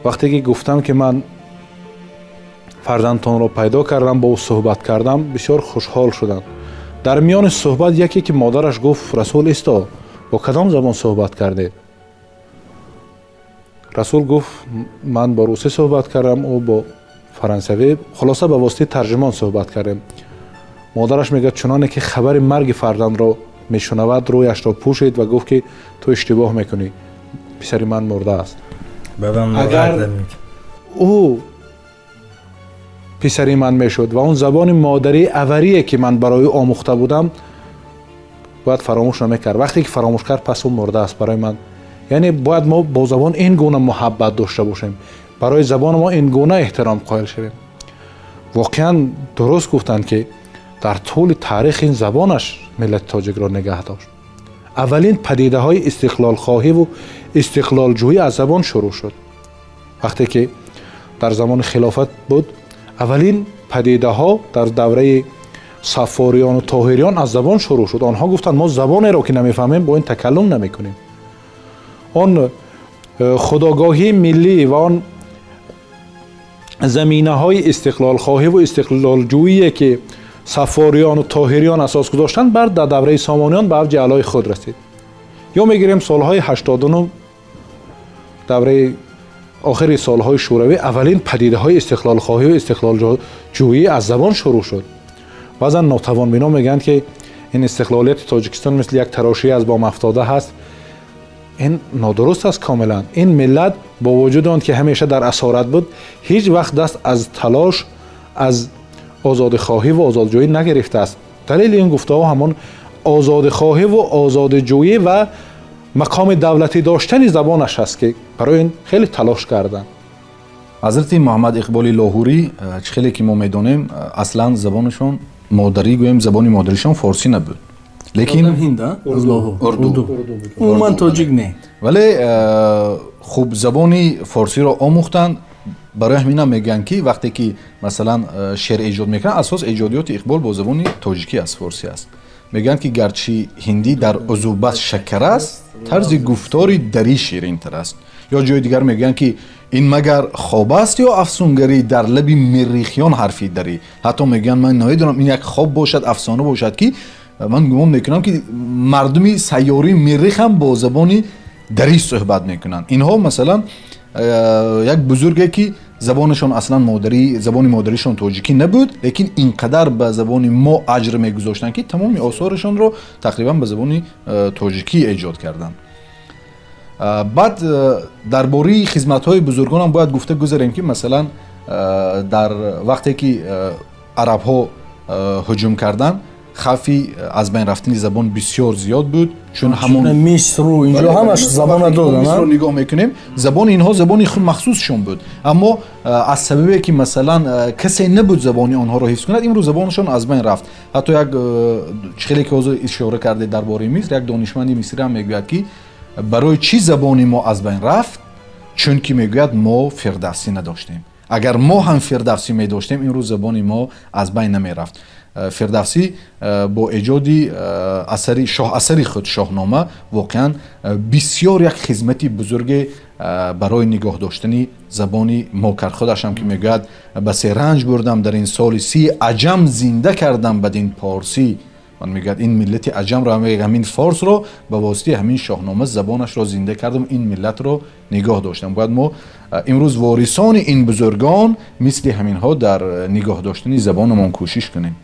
Вақте ки гуфтам, ки ман фарзандтонро пайдо кардам, бо ӯ суҳбат кардам, бисёр хушҳол шуданд. Дар миёни суҳбат яке ки модараш гуфт: «Расул, исто, бо кадом забон суҳбат кардед?» Расул гуфт: «Ман бо русӣ суҳбат кардам, ӯ бо фаронсавӣ, хулоса ба воситаи тарҷумон суҳбат кардем». Модараш мегӯяд, чуноне ки хабари марги фарзандро мешунавад, рӯяшро пӯшид ва гуфт, ки ту иштибоҳ мекунӣ, писари ман мурдааст. Агар ӯ писари ман мешуд ва он забони модарии аварие ки ман барои ӯ омӯхта будам, бояд фаромӯш намекард. Вақте ки фаромӯш кард, пас ӯ мурдааст барои ман. Яъне бояд мо бо забон ин гуна муҳаббат дошта бошем, барои забони мо ин гуна эҳтиром қоил шавем. Воқеан дуруст гуфтанд, ки дар тӯли таърих ин забонаш миллати тоҷикро нигаҳ дошт. Аввалин падидаҳои истиқлолхоҳиву истиқлолҷӯӣ аз забон шурӯъ шуд. Вақте ки дар замони хилофат буд, аввалин падидаҳо дар давраи Саффориёну Тоҳириён аз забон шурӯъ шуд. Онҳо гуфтанд: мо забонеро ки намефаҳмем, бо ин такаллум намекунем. Он худогоҳии миллӣ ва он заминаҳои истиқлолхоҳиву истиқлолҷӯие ки Саффориёну Тоҳириён асос гузоштанд, баъд дар давраи Сомониён ба авҷи аълои худ расид. Ё мегирем солҳои 89, давраи охири солҳои Шӯравӣ, аввалин падидаҳои истиқлолхоҳиву истиқлолҷӯӣ аз забон шурӯъ шуд. Баъзан нотавонбино мегӯянд, ки ин истиқлолияти Тоҷикистон мисли як тарошии аз бом афтода ҳаст. Ин нодуруст аст комилан. Ин миллат бо вуҷуди он ки ҳамеша дар асорат буд, ҳеҷ вақт даст аз талош аз озодихоҳӣ ва озодҷӯӣ нагирифтааст. Далели ин гуфтаҳо ҳамон озодихоҳиву озодиҷӯӣ ва мақоми давлатӣ доштани забонаш аст, ки барои ин хеле талош карданд. Ҳазрати Муҳаммад Иқболи Лоҳурӣ, чӣ хеле ки мо медонем, аслан забонашон модарӣ, гӯем, забони модаришон форсӣ набуд, лекин урду, умуман тоҷик не. Вале хуб забони форсиро омӯхтанд. Барои ҳаминам мегӯянд, ки вақте ки масалан шеър эҷод мекунанд, асос эҷодиёти Иқбол бо забони тоҷикӣ аст, форсӣ аст. Мегӯянд, ки гарчи ҳиндӣ дар узубат шакар аст, тарзи гуфтори дарӣ ширинтар аст. Ё ҷои дигар мегӯянд, ки ин магар хоб аст ё афсунгарӣ, дар лаби миррихиён ҳарфи дарӣ. Ҳатто мегӯянд, ман намедонам, ин як хоб бошад, афсона бошад, ки ман гумон мекунам, ки мардуми сайёраи Миррих ҳам бо забони дарӣ суҳбат мекунанд. Инҳо масалан як бузурге ки забонашон аслан модарӣ, забони модаришон тоҷикӣ набуд, лекин ин қадар ба забони мо аҷр мегузоштанд, ки тамоми осорашонро тақрибан ба забони тоҷикӣ эҷод карданд. Баъд дар бораи хизматҳои бузургонам бояд гуфта гузарем, ки масалан дар вақте ки арабҳо ҳуҷум карданд, Хавфи аз байн рафтани забон бисёр зиёд буд, чун ҳамон Мисру инҷо ҳамаш забона доданд. Мисрро нигоҳ мекунем, забони инҳо забони худ махсусшон буд, аммо аз сабабе ки масалан касе набуд забони онҳоро ҳифз кунад, имрӯз забонашон аз байн рафт. Ҳатто як хеле ки ҳозир ишора кардед дар бораи Миср, як донишманди мисрӣ ҳам мегӯяд, ки барои чӣ забони мо аз байн рафт? Чунки мегӯяд, мо Фирдавсӣ надоштем. Агар мо ҳам Фирдавсӣ медоштем, имрӯз забони мо аз байн намерафт. Фирдавсӣ бо эҷоди асари шоҳасари худ, Шоҳнома, воқеан бисёр як хизмати бузурге барои нигоҳ доштани забони мо кард. Худашам ки мегӯяд: басе ранҷ бурдам дар ин соли 30, аҷам зинда кардам бадин порсӣ. Ман, мегӯяд, ин миллати аҷамро, ҳамин форсро ба воситаи ҳамин Шоҳнома забонашро зинда кардам, ин миллатро нигоҳ доштам. Бояд мо имрӯз ворисони ин бузургон мисли ҳаминҳо дар нигоҳ доштани забонамон кӯшиш кунем.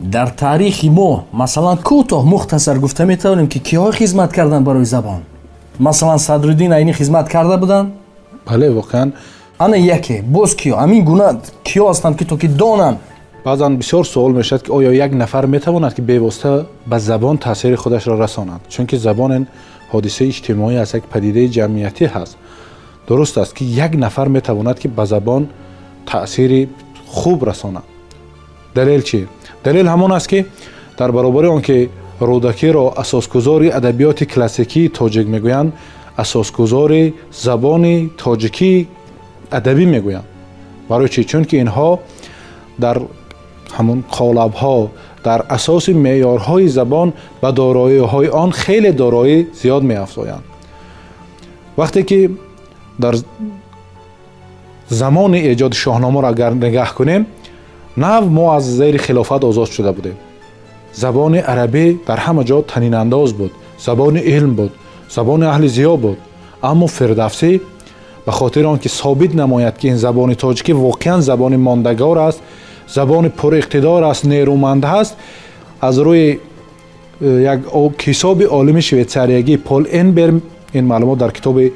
Дар таърихи мо, масалан, кӯтоҳ, мухтасар гуфта метавонем, ки киҳо хизмат карданд барои забон? Масалан, Садриддин Айнӣ хизмат карда буданд? Бале, воқеан. Ана яке боз киё, ҳамин гуна киё ҳастанд, ки то ки донанд? Баъзан бисёр суол мешавад, ки оё як нафар метавонад, ки бевосита ба забон таъсири худашро расонад, чунки забон ин ҳодисаи иҷтимоӣ аст, як падидаи ҷамъиятӣ ҳаст. Дуруст аст, ки як нафар метавонад, ки ба забон таъсири хуб расонад. Далел чӣ? Далел ҳамон аст, ки дар баробари он ки Рӯдакиро асосгузори адабиёти классикии тоҷик мегӯянд, асосгузори забони тоҷикии адабӣ мегӯянд. Барои чӣ? Чунки инҳо дар ҳамон қолабҳо, дар асоси меъёрҳои забон ба дороиҳои он хеле дороӣ зиёд меафзоянд. Вақте ки дар замони эҷоди Шоҳномаро агар нигаҳ кунем, нав мо аз зери хилофат озод шуда будем. Забони арабӣ дар ҳама ҷо танинандоз буд, забони илм буд, забони аҳли зиё буд. Аммо Фирдавсӣ ба хотири он ки собит намояд, ки ин забони тоҷикӣ воқеан забони мондагор аст, забони пуриқтидор аст, нерӯманд ҳаст, аз рӯи як ҳисоби олими швейтсариягӣ Пол Энбер, ин маълумот дар китоби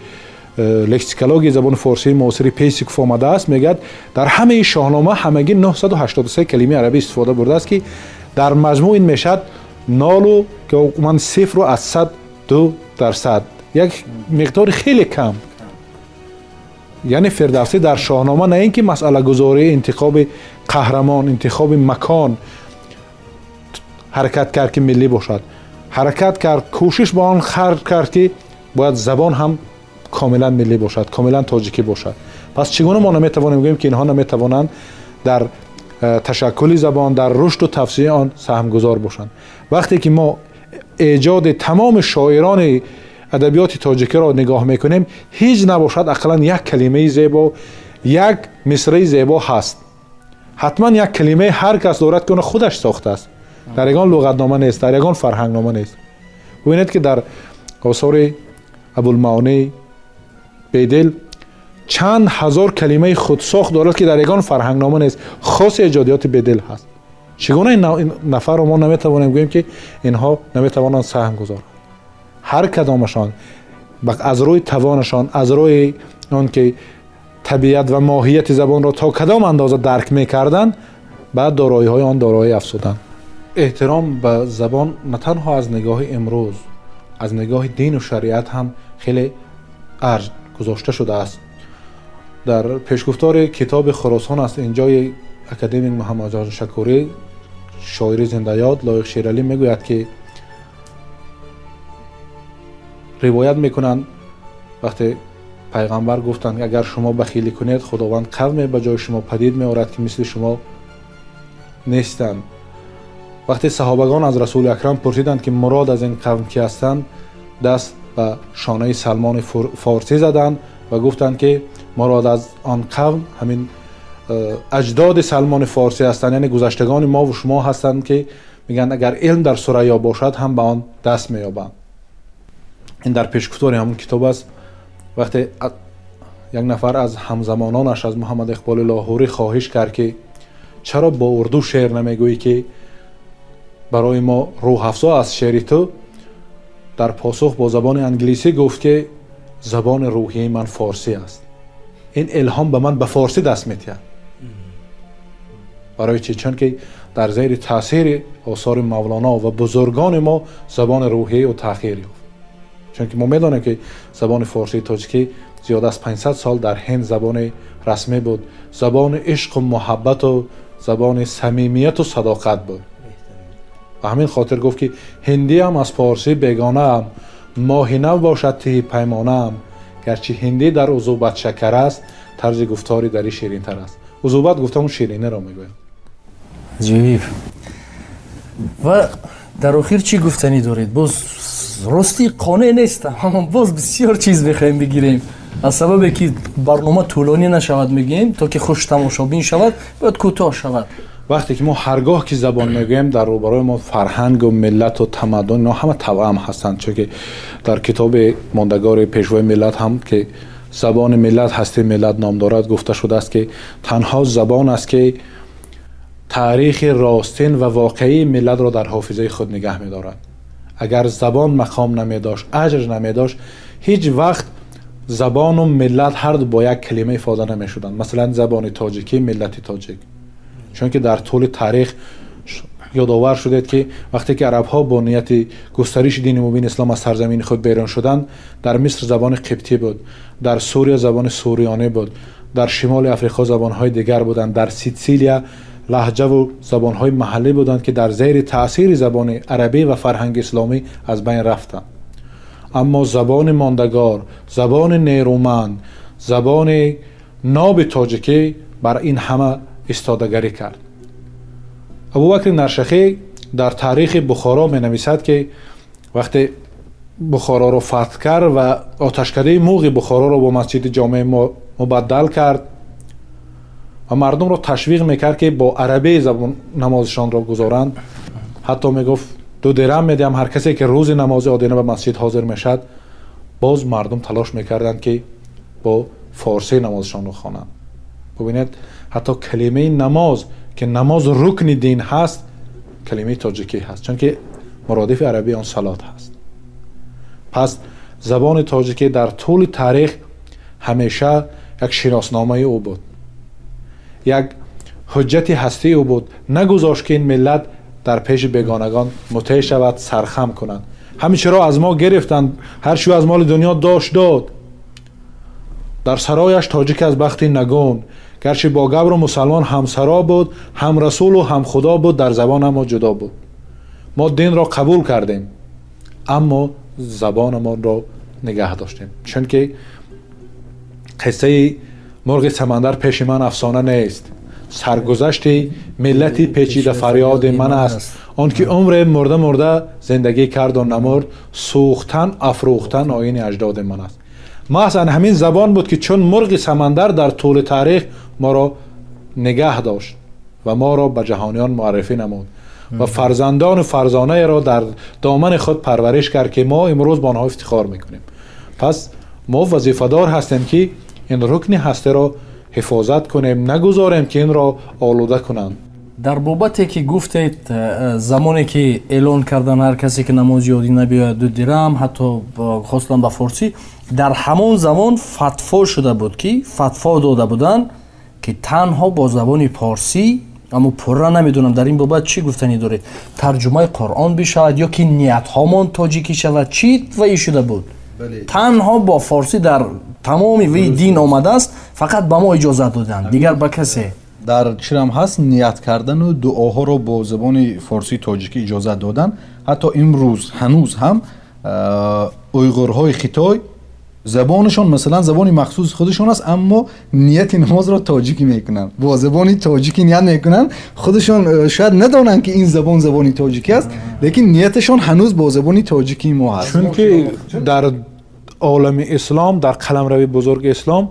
лексикологияи забони форсии муосири Пейсиков омадааст, мегӯяд, дар ҳамаи Шоҳнома ҳамагӣ 983 калимаи арабӣ истифода бурдааст, ки дар маҷмӯъ ин мешавад нолу ман 0.02%, як миқдори хеле кам. Яъне Фирдавсӣ дар Шоҳнома на ин ки масъалагузории интихоби қаҳрамон, интихоби макон ҳаракат кард, ки миллӣ бошад, ҳаракат кард, кӯшиш ба он харҷ кард, ки бояд забон ҳам комилан миллӣ бошад, комилан тоҷикӣ бошад. Пас чӣ гуна мо наметавонем гӯем, ки инҳо наметавонанд дар ташаккули забон, дар рушду тавсияи он саҳмгузор бошанд? Вақте ки мо эҷоди тамоми шоирони адабиёти тоҷикиро нигоҳ мекунем, ҳеҷ набошад, ақаллан як калимаи зебо, як мисраи зебо ҳаст. Ҳатман як калимаи ҳар кас дорад, ки она худаш сохтааст, дар ягон луғатнома нест, дар ягон фарҳангнома нест. Бубинед, ки дар осори Абулмаонӣ Бедил чанд ҳазор калимаи худсохт дорад, ки дар ягон фарҳангнома нест, хоси эҷодиёти Бедил ҳаст. Чӣ гуна ин нафарро мо наметавонем гӯем, ки инҳо наметавонанд саҳм гузоранд? Ҳар кадомашон аз рӯи тавонашон, аз рӯи он ки табиат ва моҳияти забонро то кадом андоза дарк мекарданд, ба дороиҳои он дороӣ афзуданд. Эҳтиром ба забон на танҳо аз нигоҳи имрӯз, аз нигоҳи дину шариат ҳам хеле арҷ гузошта шудааст. Дар пешгуфтори китоби Хуросон аст инҷои академик Муҳаммадҷон Шакурӣ, шоири зиндаёд Лоиқ Шералӣ мегӯяд, ки ривоят мекунанд, вақте пайғамбар гуфтанд, агар шумо бахилӣ кунед, Худованд қавме ба ҷои шумо падид меорад, ки мисли шумо нестанд. Вақте саҳобагон аз Расули Акрам пурсиданд, ки мурод аз ин қавм ки ҳастанд, даст ба шонаи Салмони Форсӣ заданд ва гуфтанд, ки мурод аз он қавм ҳамин аҷдоди Салмони Форсӣ ҳастанд, яъне гузаштагони мову шумо ҳастанд, ки мегӯянд, агар илм дар Сурайё бошад, ҳам ба он даст меёбанд. Ин дар пешгуфтори ҳамон китоб аст. Вақте як нафар аз ҳамзамононаш аз Муҳаммад Иқболи Лоҳурӣ хоҳиш кард, ки чаро бо урду шеър намегӯӣ, ки барои мо рӯҳафзо аст шеъри ту, дар посух бо забони англисӣ гуфт, ки забони рӯҳии ман форсӣ аст, ин илҳом ба ман ба форсӣ даст метиҳад. Барои чӣ? Чунки Дар зери таъсири осори Мавлоно ва бузургони мо забони рӯҳияи ӯ тағйир ёфт, чунки мо медонем, ки забони форсии тоҷикӣ зиёд аз 500 сол дар Ҳинд забони расмӣ буд, забони ишқу муҳаббату забони самимияту садоқат буд. Ба ҳамин хотир гуфт, ки ҳиндиам аз форсӣ бегонаам, моҳи нав бошад тиҳи паймонаам, гарчи ҳиндӣ дар узубат шакар аст, тарзи гуфтори дарӣ ширинтар аст. Узубат гуфта он шириниро мегӯяд. Аҷоиб. Ва дар охир чӣ гуфтанӣ доред? Боз ростӣ қонеъ нестам, аммо боз бисёр чиз мехоҳем бигирем. Аз сабабе ки барнома тӯлонӣ нашавад, мегӯем, то ки хуш тамошобин шавад, бояд кӯтоҳ шавад. Вақте ки мо ҳаргоҳ ки забон мегӯем, дар рӯбарои мо фарҳангу миллату тамаддун, ино ҳама тавъам ҳастанд, чунки дар китоби мондагори Пешвои миллат ҳам, ки «Забони миллат ҳасти миллат» ном дорад, гуфта шудааст, ки танҳо забон аст, ки таърихи ростин ва воқеии миллатро дар ҳофизаи худ нигаҳ медорад. Агар забон мақом намедошт, аҷр намедошт, ҳеҷ вақт забону миллат ҳарду бо як калима ифода намешуданд, масалан, забони тоҷикӣ, миллати тоҷик. Чунки дар тӯли таърих ёдовар шудед, ки вақте ки арабҳо бо нияти густариши дини мубини ислом аз сарзамини худ берун шуданд, дар Миср забони қибтӣ буд, дар Сурия забони суриёнӣ буд, дар шимоли Африқо забонҳои дигар буданд, дар Ситсилия лаҳҷаву забонҳои маҳаллӣ буданд, ки дар зери таъсири забони арабӣ ва фарҳанги исломӣ аз байн рафтанд. Аммо забони мондагор, забони нерӯманд, забони ноби тоҷикӣ бар ин ҳама истодагарӣ кард. Абубакри Наршахӣ дар Таърихи Бухоро менависад, ки вақте Бухороро фатҳ кард ва оташкадаи муғи Бухороро бо масҷиди ҷомеи мубаддал кард ва мардумро ташвиқ мекард, ки бо арабии забон намозашонро гузоранд, ҳатто мегуфт: «2 дирам медиҳам ҳар касе ки рӯзи намози одина ба масҷид ҳозир мешавад». Боз мардум талош мекарданд, ки бо форсӣ намозашонро хонанд. Бубинед, ҳатто калимаи намоз, ки намоз рукни дин ҳаст, калимаи тоҷикӣ ҳаст, чунки муродифи арабии он салот ҳаст. Пас забони тоҷикӣ дар тӯли таърих ҳамеша як шиносномаи ӯ буд, як ҳуҷҷати ҳастии ӯ буд. Нагузошт, ки ин миллат дар пеши бегонагон мутеъ шавад, сархам кунанд. Ҳамин чиро аз мо гирифтанд, ҳар чӣ аз моли дунё дошт, дод. Дар сарояш тоҷик аз бахти нагун, гарчи бо габру мусалмон ҳамсаро буд, ҳам расулу ҳам худо буд, дар забон аммо ҷудо буд. Мо динро қабул кардем, аммо забонамонро нигаҳ доштем, чунки қиссаи мурғи самандар пеши ман афсона нест, саргузашти миллати печида фарёди ман аст. Он ки умре мурда мурда зиндагӣ карду намурд, сӯхтан афрӯхтан оини аҷдоди ман аст. Маҳз ан ҳамин забон буд, ки чун мурғи самандар дар тӯли таърих моро нигаҳ дошт ва моро ба ҷаҳониён муаррифӣ намуд ва фарзандону фарзонаеро дар домани худ парвариш кард, ки мо имрӯз ба онҳо ифтихор мекунем. Пас мо вазифадор ҳастем, ки ин рукни ҳастиро ҳифозат кунем, нагузорем, ки инро олуда кунанд. Дар бобате ки гуфтед, замоне ки эълон кардан, ҳар касе ки намози одӣ набиёяд, 2 дирам, ҳатто хостан ба форсӣ, дар ҳамон замон фатво шуда буд, ки фатво дода буданд, ки танҳо бо забони порсӣ. Аммо пурра намедонам, дар ин бобат чӣ гуфтанӣ доред? Тарҷумаи Қуръон бишавад ё ки ниятҳомон тоҷикӣ шавад, чӣ ваи шуда буд? Танҳо бо форсӣ дар тамоми ваи дин омадааст, фақат ба мо иҷозат доданд, дигар ба касе. Дар чирам ҳаст, ният кардану дуоҳоро бо забони форсии тоҷикӣ иҷозат додан. Ҳатто имрӯз ҳанӯз ҳам уйғурҳои Хитой забонашон, масалан, забони махсуси худашон аст, аммо нияти намозро тоҷикӣ мекунанд, бо забони тоҷикӣ ният мекунанд. Худашон шояд надонанд, ки ин забон забони тоҷикӣ аст, лекин нияташон ҳанӯз бо забони тоҷикии мо ҳаст. Чунки дар олами ислом, дар қаламрави бузурги ислом,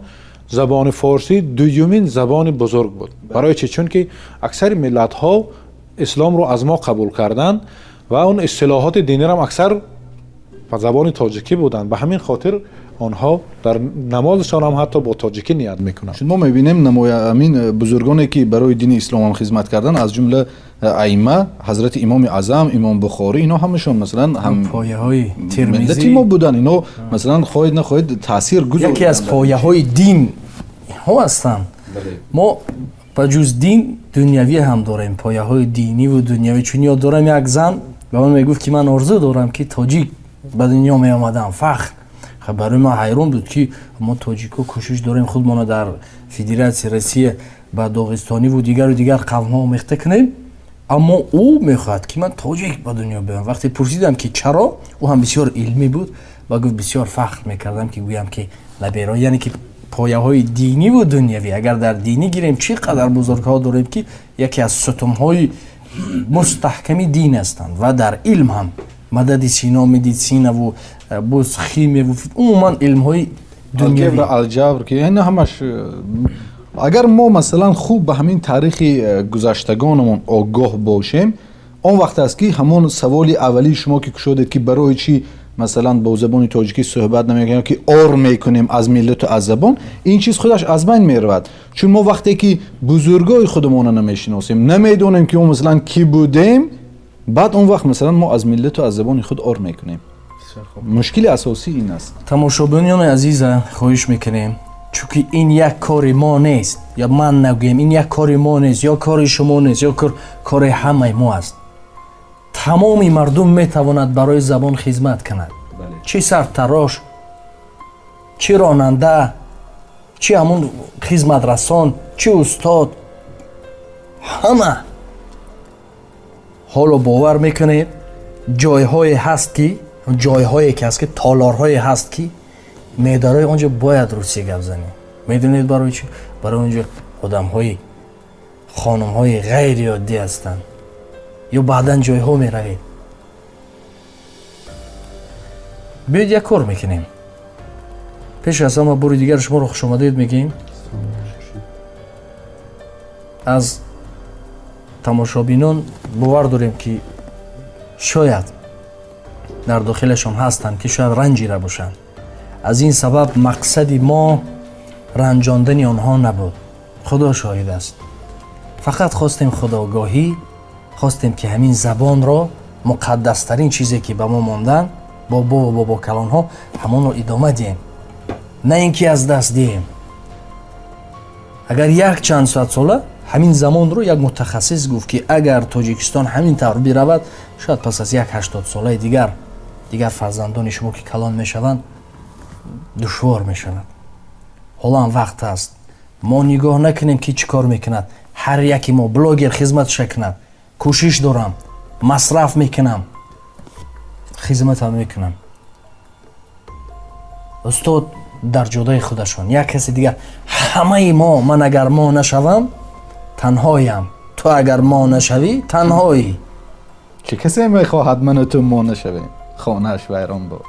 забони форсӣ дуюмин забони бузург буд. Барои чӣ? Чунки аксари миллатҳо исломро аз мо қабул карданд ва он истилоҳоти диниро аксар ба забони тоҷикӣ буданд. Ба ҳамин хотир онҳо дар намозашон ҳам ҳатто бо тоҷикӣ ният мекунанд. Чун мо мебинем, намоя ҳамин бузургоне, ки барои дини ислом ҳам хизмат карданд, аз ҷумла аимма, ҳазрати Имоми Аъзам, Имом Бухорӣ, ино ҳамашон, масалан, ҳам пояҳои миллати Термизӣ мо буданд. Ино, масалан, хоҳед нахоҳед, таъсир яке аз гузоштанд. пояҳои дин инҳо ҳастанд. Мо ба ҷуз дин дунявӣ ҳам дорем, пояҳои диниву дунявӣ. Чун ёд дорам, як зан ба ман мегуфт, ки ман орзу дорам, ки тоҷик ба дунё меомадам, фахр. Барои ман ҳайрон буд, ки мо тоҷико кӯшиш дорем худмонро дар Федератсияи Россия ба доғистониву дигару дигар қавмҳо омехта кунем, аммо ӯ мехоҳад, ки ман тоҷик ба дунё биёям. Вақте пурсидам, ки чаро, ӯ ҳам бисёр илмӣ буд ва гуфт: бисёр фахр мекардам, ки гӯям, ки наберо. Яъне ки пояҳои диниву дунявӣ, агар дар динӣ гирем, чӣ қадар бузургҳо дорем, ки яке аз сутунҳои мустаҳками дин ҳастанд, ва дар илм ҳам мадади Сино, медитсинаву боз химияву умуман илмҳои дунявӣ, алҷабр, ки ин ҳамаш. Агар мо, масалан, хуб ба ҳамин таърихи гузаштагонамон огоҳ бошем, он вақт аст, ки ҳамон саволи аввалии шумо, ки кушодед, ки барои чӣ, масалан, бо забони тоҷикӣ суҳбат намекунем, ки ор мекунем аз миллату аз забон, ин чиз худаш аз байн меравад. Чун мо вақте ки бузургои худамонро намешиносем, намедонем, ки мо, масалан, кӣ будем, баъд он вақт, масалан, мо аз миллату аз забони худ ор мекунем. Мушкили асосӣ ин аст. Тамошобинони азиза, хоҳиш мекунем, чунки ин як кори мо нест, ё ман нагӯем, ин як кори мо нест, ё кори шумо нест, ё кори ҳамаи мо аст. Тамоми мардум метавонад барои забон хизмат кунад, чӣ сартарош, чӣ ронанда, чӣ ҳамун хизматрасон, чӣ устод, ҳама. Ҳоло бовар мекунед, ҷойҳое ҳаст, ки ҷойҳое ки ҳаст, ки толорҳое ҳаст, ки медарои он ҷо бояд русӣ гап занӣ. Медонед барои чӣ? Барои он ҷо одамҳои, хонумҳои ғайриоддӣ ҳастанд. Ё баъдан ҷойҳо меравед. Биёед, як кор мекунем. Пеш аз ҳама бори дигар шуморо хушомадед мегӯем. Аз тамошобинон бовар дорем, ки шояд дар дохилашон ҳастанд, ки шояд ранҷида бошанд. Аз ин сабаб мақсади мо ранҷондани онҳо набуд, Худо шоҳид аст. Фақат хостем худогоҳӣ, хостем, ки ҳамин забонро, муқаддастарин чизе, ки ба мо монданд бобову бобокалонҳо, ҳамонро идома диҳем, на ин ки аз даст диҳем. Агар як чанд соат сола ҳамин замонро, як мутахассис гуфт, ки агар Тоҷикистон ҳамин тавр биравад, шояд пас аз як 80 солаи дигар фарзандони шумо, ки калон мешаванд, душвор мешавад. Ҳоло ҳам вақт аст. Мо нигоҳ накунем, ки чӣ кор мекунад. Ҳар яке мо блогер хизматша кунад. Кӯшиш дорам, масраф мекунам, хизматам мекунам. Устод дар ҷодаи худашон, як каси дигар, ҳамаи мо. Ман агар мо нашавам, танҳоям, ту агар мо нашавӣ, танҳоӣ. Чӣ касе мехоҳад ману ту мо нашавем, хонааш вайрон буд.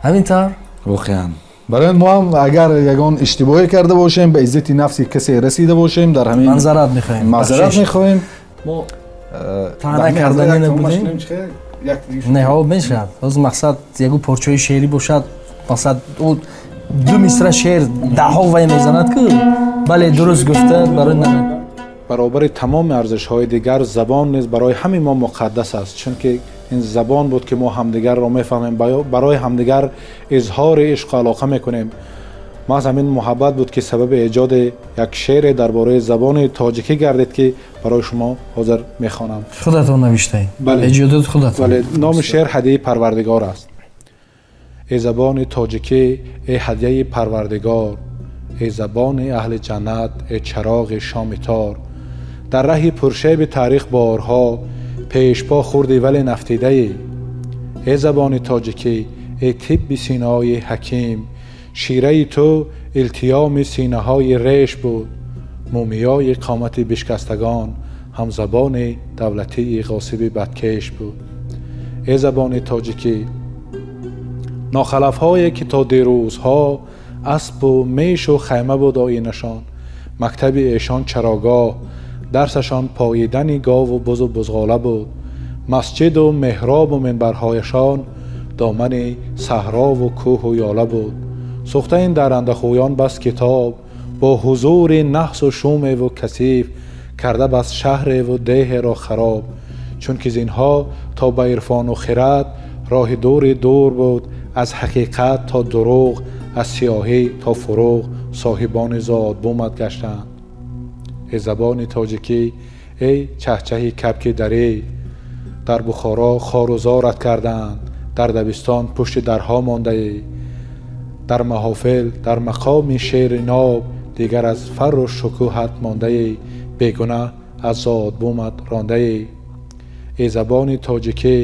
Ҳамин тавр. Воқеан, барои мо ҳам агар ягон иштибоҳе карда бошем, ба иззати нафси касе расида бошем, дар ҳамин маъзарат мехоҳем. Маъзарат мехоҳем. Мо таъна кардани набудем, не, ҳо, мешавад. Ҳозир мақсад ягон порчаи шеърӣ бошад, мақсад ӯ ду мисра шеър даҳҳо вай мезанад ку. Бале, дуруст гуфта барои Баробари тамоми арзишҳои дигар забон низ барои ҳамин мо муқаддас аст, чунки ин забон буд, ки мо ҳамдигарро мефаҳмем, барои ҳамдигар изҳори ишқу алоқа мекунем. Маҳз ҳамин муҳаббат буд, ки сабаби эҷоди як шеъре дар бораи забони тоҷикӣ гардид, ки барои шумо ҳозир мехонам. Худатон навиштаед? Бале. Эҷодоти худатон. Бале. Номи шеър «Ҳадияи Парвардигор» аст. Эй забони тоҷикӣ, эй ҳадияи Парвардигор, эй забони аҳли ҷаннат, эй чароғи шоми тор, дар раҳи пуршеби таърих борҳо пешпо хурдӣ, вале нафтидаӣ. Эй забони тоҷикӣ, эй тибби синаҳои ҳаким, шираи ту илтиёми синаҳои реш буд, мумиёи қомати бишкастагон, ҳамзабони давлатии ғосиби бадкеш буд. Эй забони тоҷикӣ, нохалафҳое, ки то дирӯзҳо аспу мешу хайма буд оинашон, мактаби эшон чарогоҳ, дарсашон поидани гову бузу бузғола буд, масҷиду меҳробу минбарҳояшон домани саҳрову кӯҳу ёла буд. Сӯхта ин даррандахӯён бас китоб бо ҳузури наҳсу шумеву касиф карда, бас шаҳреву деҳеро хароб, чунки зинҳо то ба ирфону хирад роҳи дури дур буд, аз ҳақиқат то дурӯғ, аз сиёҳӣ то фурӯғ соҳибони зодбумат гаштанд. Эй забони тоҷикӣ, эй чаҳчаҳи кабки дарӣ, дар Бухоро хору зорат карданд, дар дабистон пушти дарҳо мондаӣ, дар маҳофил дар мақоми шеъри ноб, дигар аз фарру шукӯҳат мондаӣ, бегунаҳ аз зодбумат рондаӣ. Эй забони тоҷикӣ,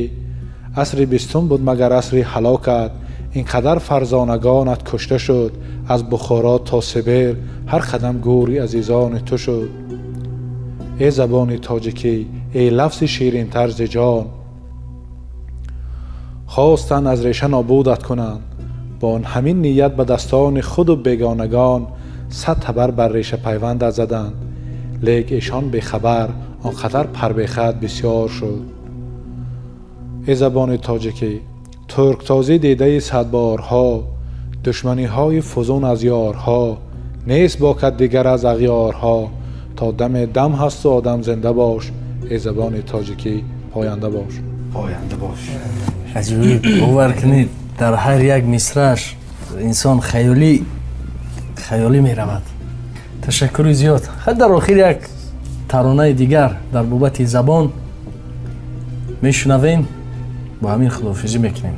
асри бистум буд магар асри ҳалокат, ин қадар фарзонагонат кушта шуд, аз Бухоро то Сибир ҳар қадам гӯри азизони ту шуд. Эй забони тоҷикӣ, эй лафзи ширинтар зи ҷон, хостанд аз реша нобудат кунанд, бо ҳамин ният ба дастони худу бегонагон 100 табар бар реша пайвандат заданд, лек эшон бехабар он қадар парбехат бисёр шуд. Эй забони тоҷикӣ, турктозӣ дидаи садборҳо, душманиҳои фузун аз ёрҳо, нест бокад дигар аз ағёрҳо, то даме дам ҳасту одам зинда бош, эй забони тоҷикӣ поянда бош. Поянда бош. Аҷоиб, бовар кунед, дар ҳар як мисраш инсон хаёлӣ хаёлӣ меравад. Ташаккури зиёд. Дар охир як таронаи дигар дар бобати забон мешунавем, бо ҳамин худоҳофизӣ мекунем.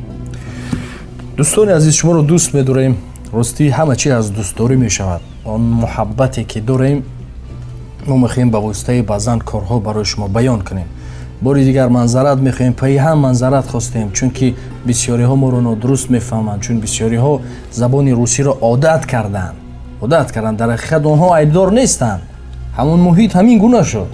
Дӯстони азиз, шуморо дӯст медорем. Ростӣ ҳама чи аз дӯстдорӣ мешавад. Он муҳаббате ки дорем, мо мехоҳем ба воситаи баъзан корҳо барои шумо баён кунем. Бори дигар манзарат мехоҳем, пайи ҳам манзарат хостем, чунки бисёриҳо моро нодуруст мефаҳманд, чун бисёриҳо забони русиро одат карданд. Одат карданд, дар ҳақиқат онҳо айбдор нестанд. Ҳамон муҳит ҳамин гуна шуд.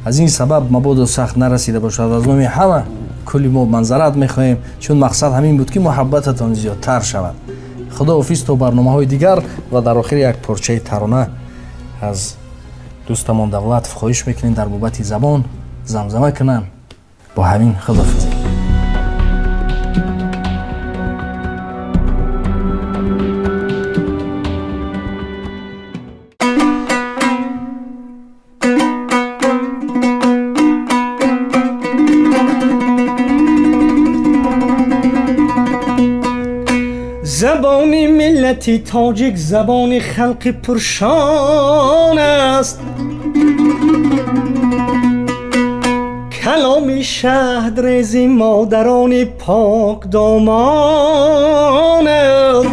Аз ин сабаб мабодо сахт нарасида бошад, аз номи ҳама кулли мо манзарат мехоҳем, чун мақсад ҳамин буд ки муҳаббататон зиёдтар шавад. Худоҳофиз то барномаҳои дигар ва дар охир як порчаи тарона аз дӯстамон Давлатов хоҳиш мекунем дар бобати забон замзама кунанд. Бо ҳамин худоҳофизӣ. Забони миллати тоҷик забони халқи пуршон аст. Каломи шаҳдрези модарони покдомон аст.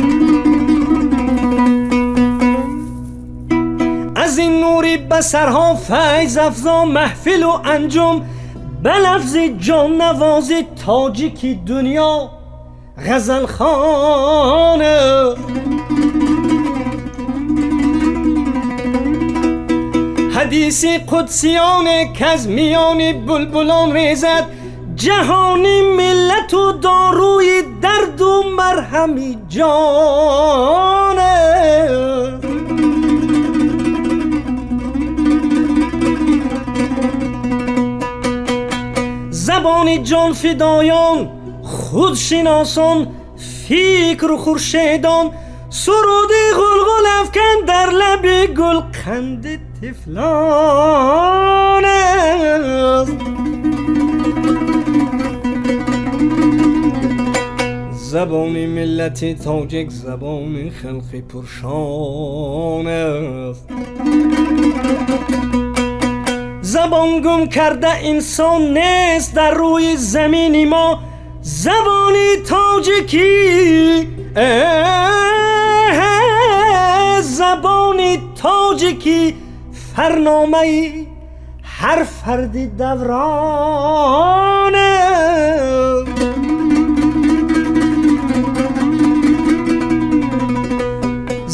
Аз ин нури басарҳо файз афзо маҳфилу анҷум, ба лафзи ҷоннавози тоҷики дунё ғазалхона. Ҳадиси қудсиёне к аз миёни булбулон резад, ҷаҳони миллату доруи дарду марҳами ҷон. Забони ҷонфидоён, худшиносон, фикру хуршедон, суруди ғулғулафкан дар лаби гулқанди тифлон аст. Забони миллати тоҷик забони халқи пуршон аст. Забон гум карда инсон нест дар рӯи замини мо, забони тоҷикӣ, забони тоҷикӣ фарномаи ҳар фарди даврон.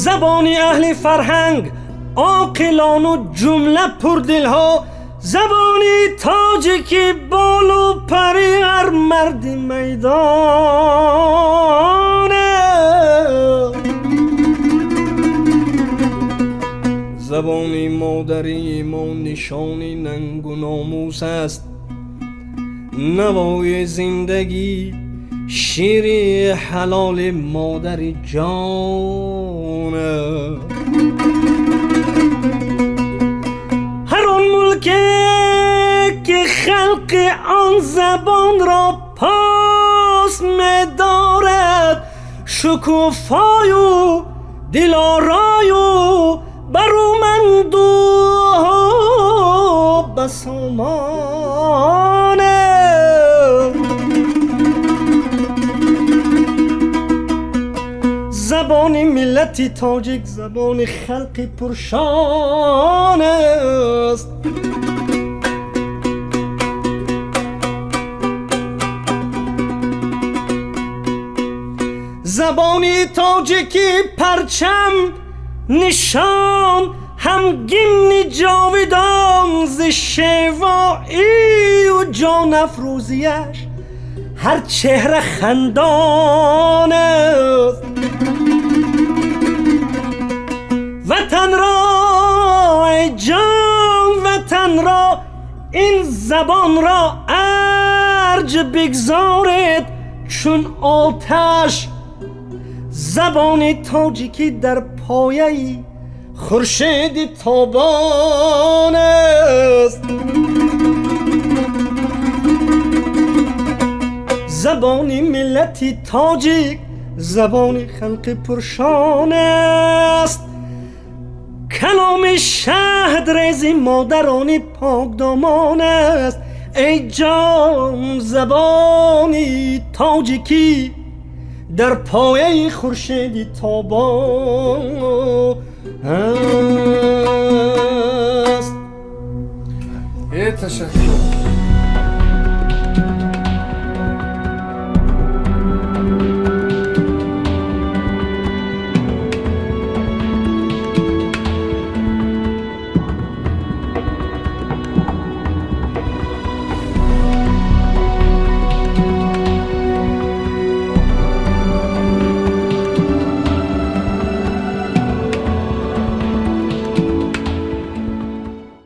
Забони аҳли фарҳанг, оқилону ҷумла пурдилҳо, забони тоҷикӣ болу пари ҳар марди майдон. Забони модарии мо нишони нангу номус аст, навои зиндагӣ шири ҳалоли модари ҷон. Ҳар он мулке ки халқи он забонро пос медорад, шукуфою дилорою баруманду сомон. Забони миллати тоҷик забони халқи пуршон аст. Забони тоҷикӣ парчам нишон ҳам гимни ҷовидон зи шевоию ҷонафрӯзияш ҳар чеҳра хандон аст. Ватанро эй ҷон ватанро ин забонро арҷ бигзоред чун оташ. Забони тоҷикӣ дар пояи хуршеди тобон аст. Забони миллати тоҷик забони халқи пуршон аст. Каломи шаҳдрези модарони покдомон аст. Эй ҷон забони тоҷикӣ дар пояи хуршеди тобон аст. Ташаккур.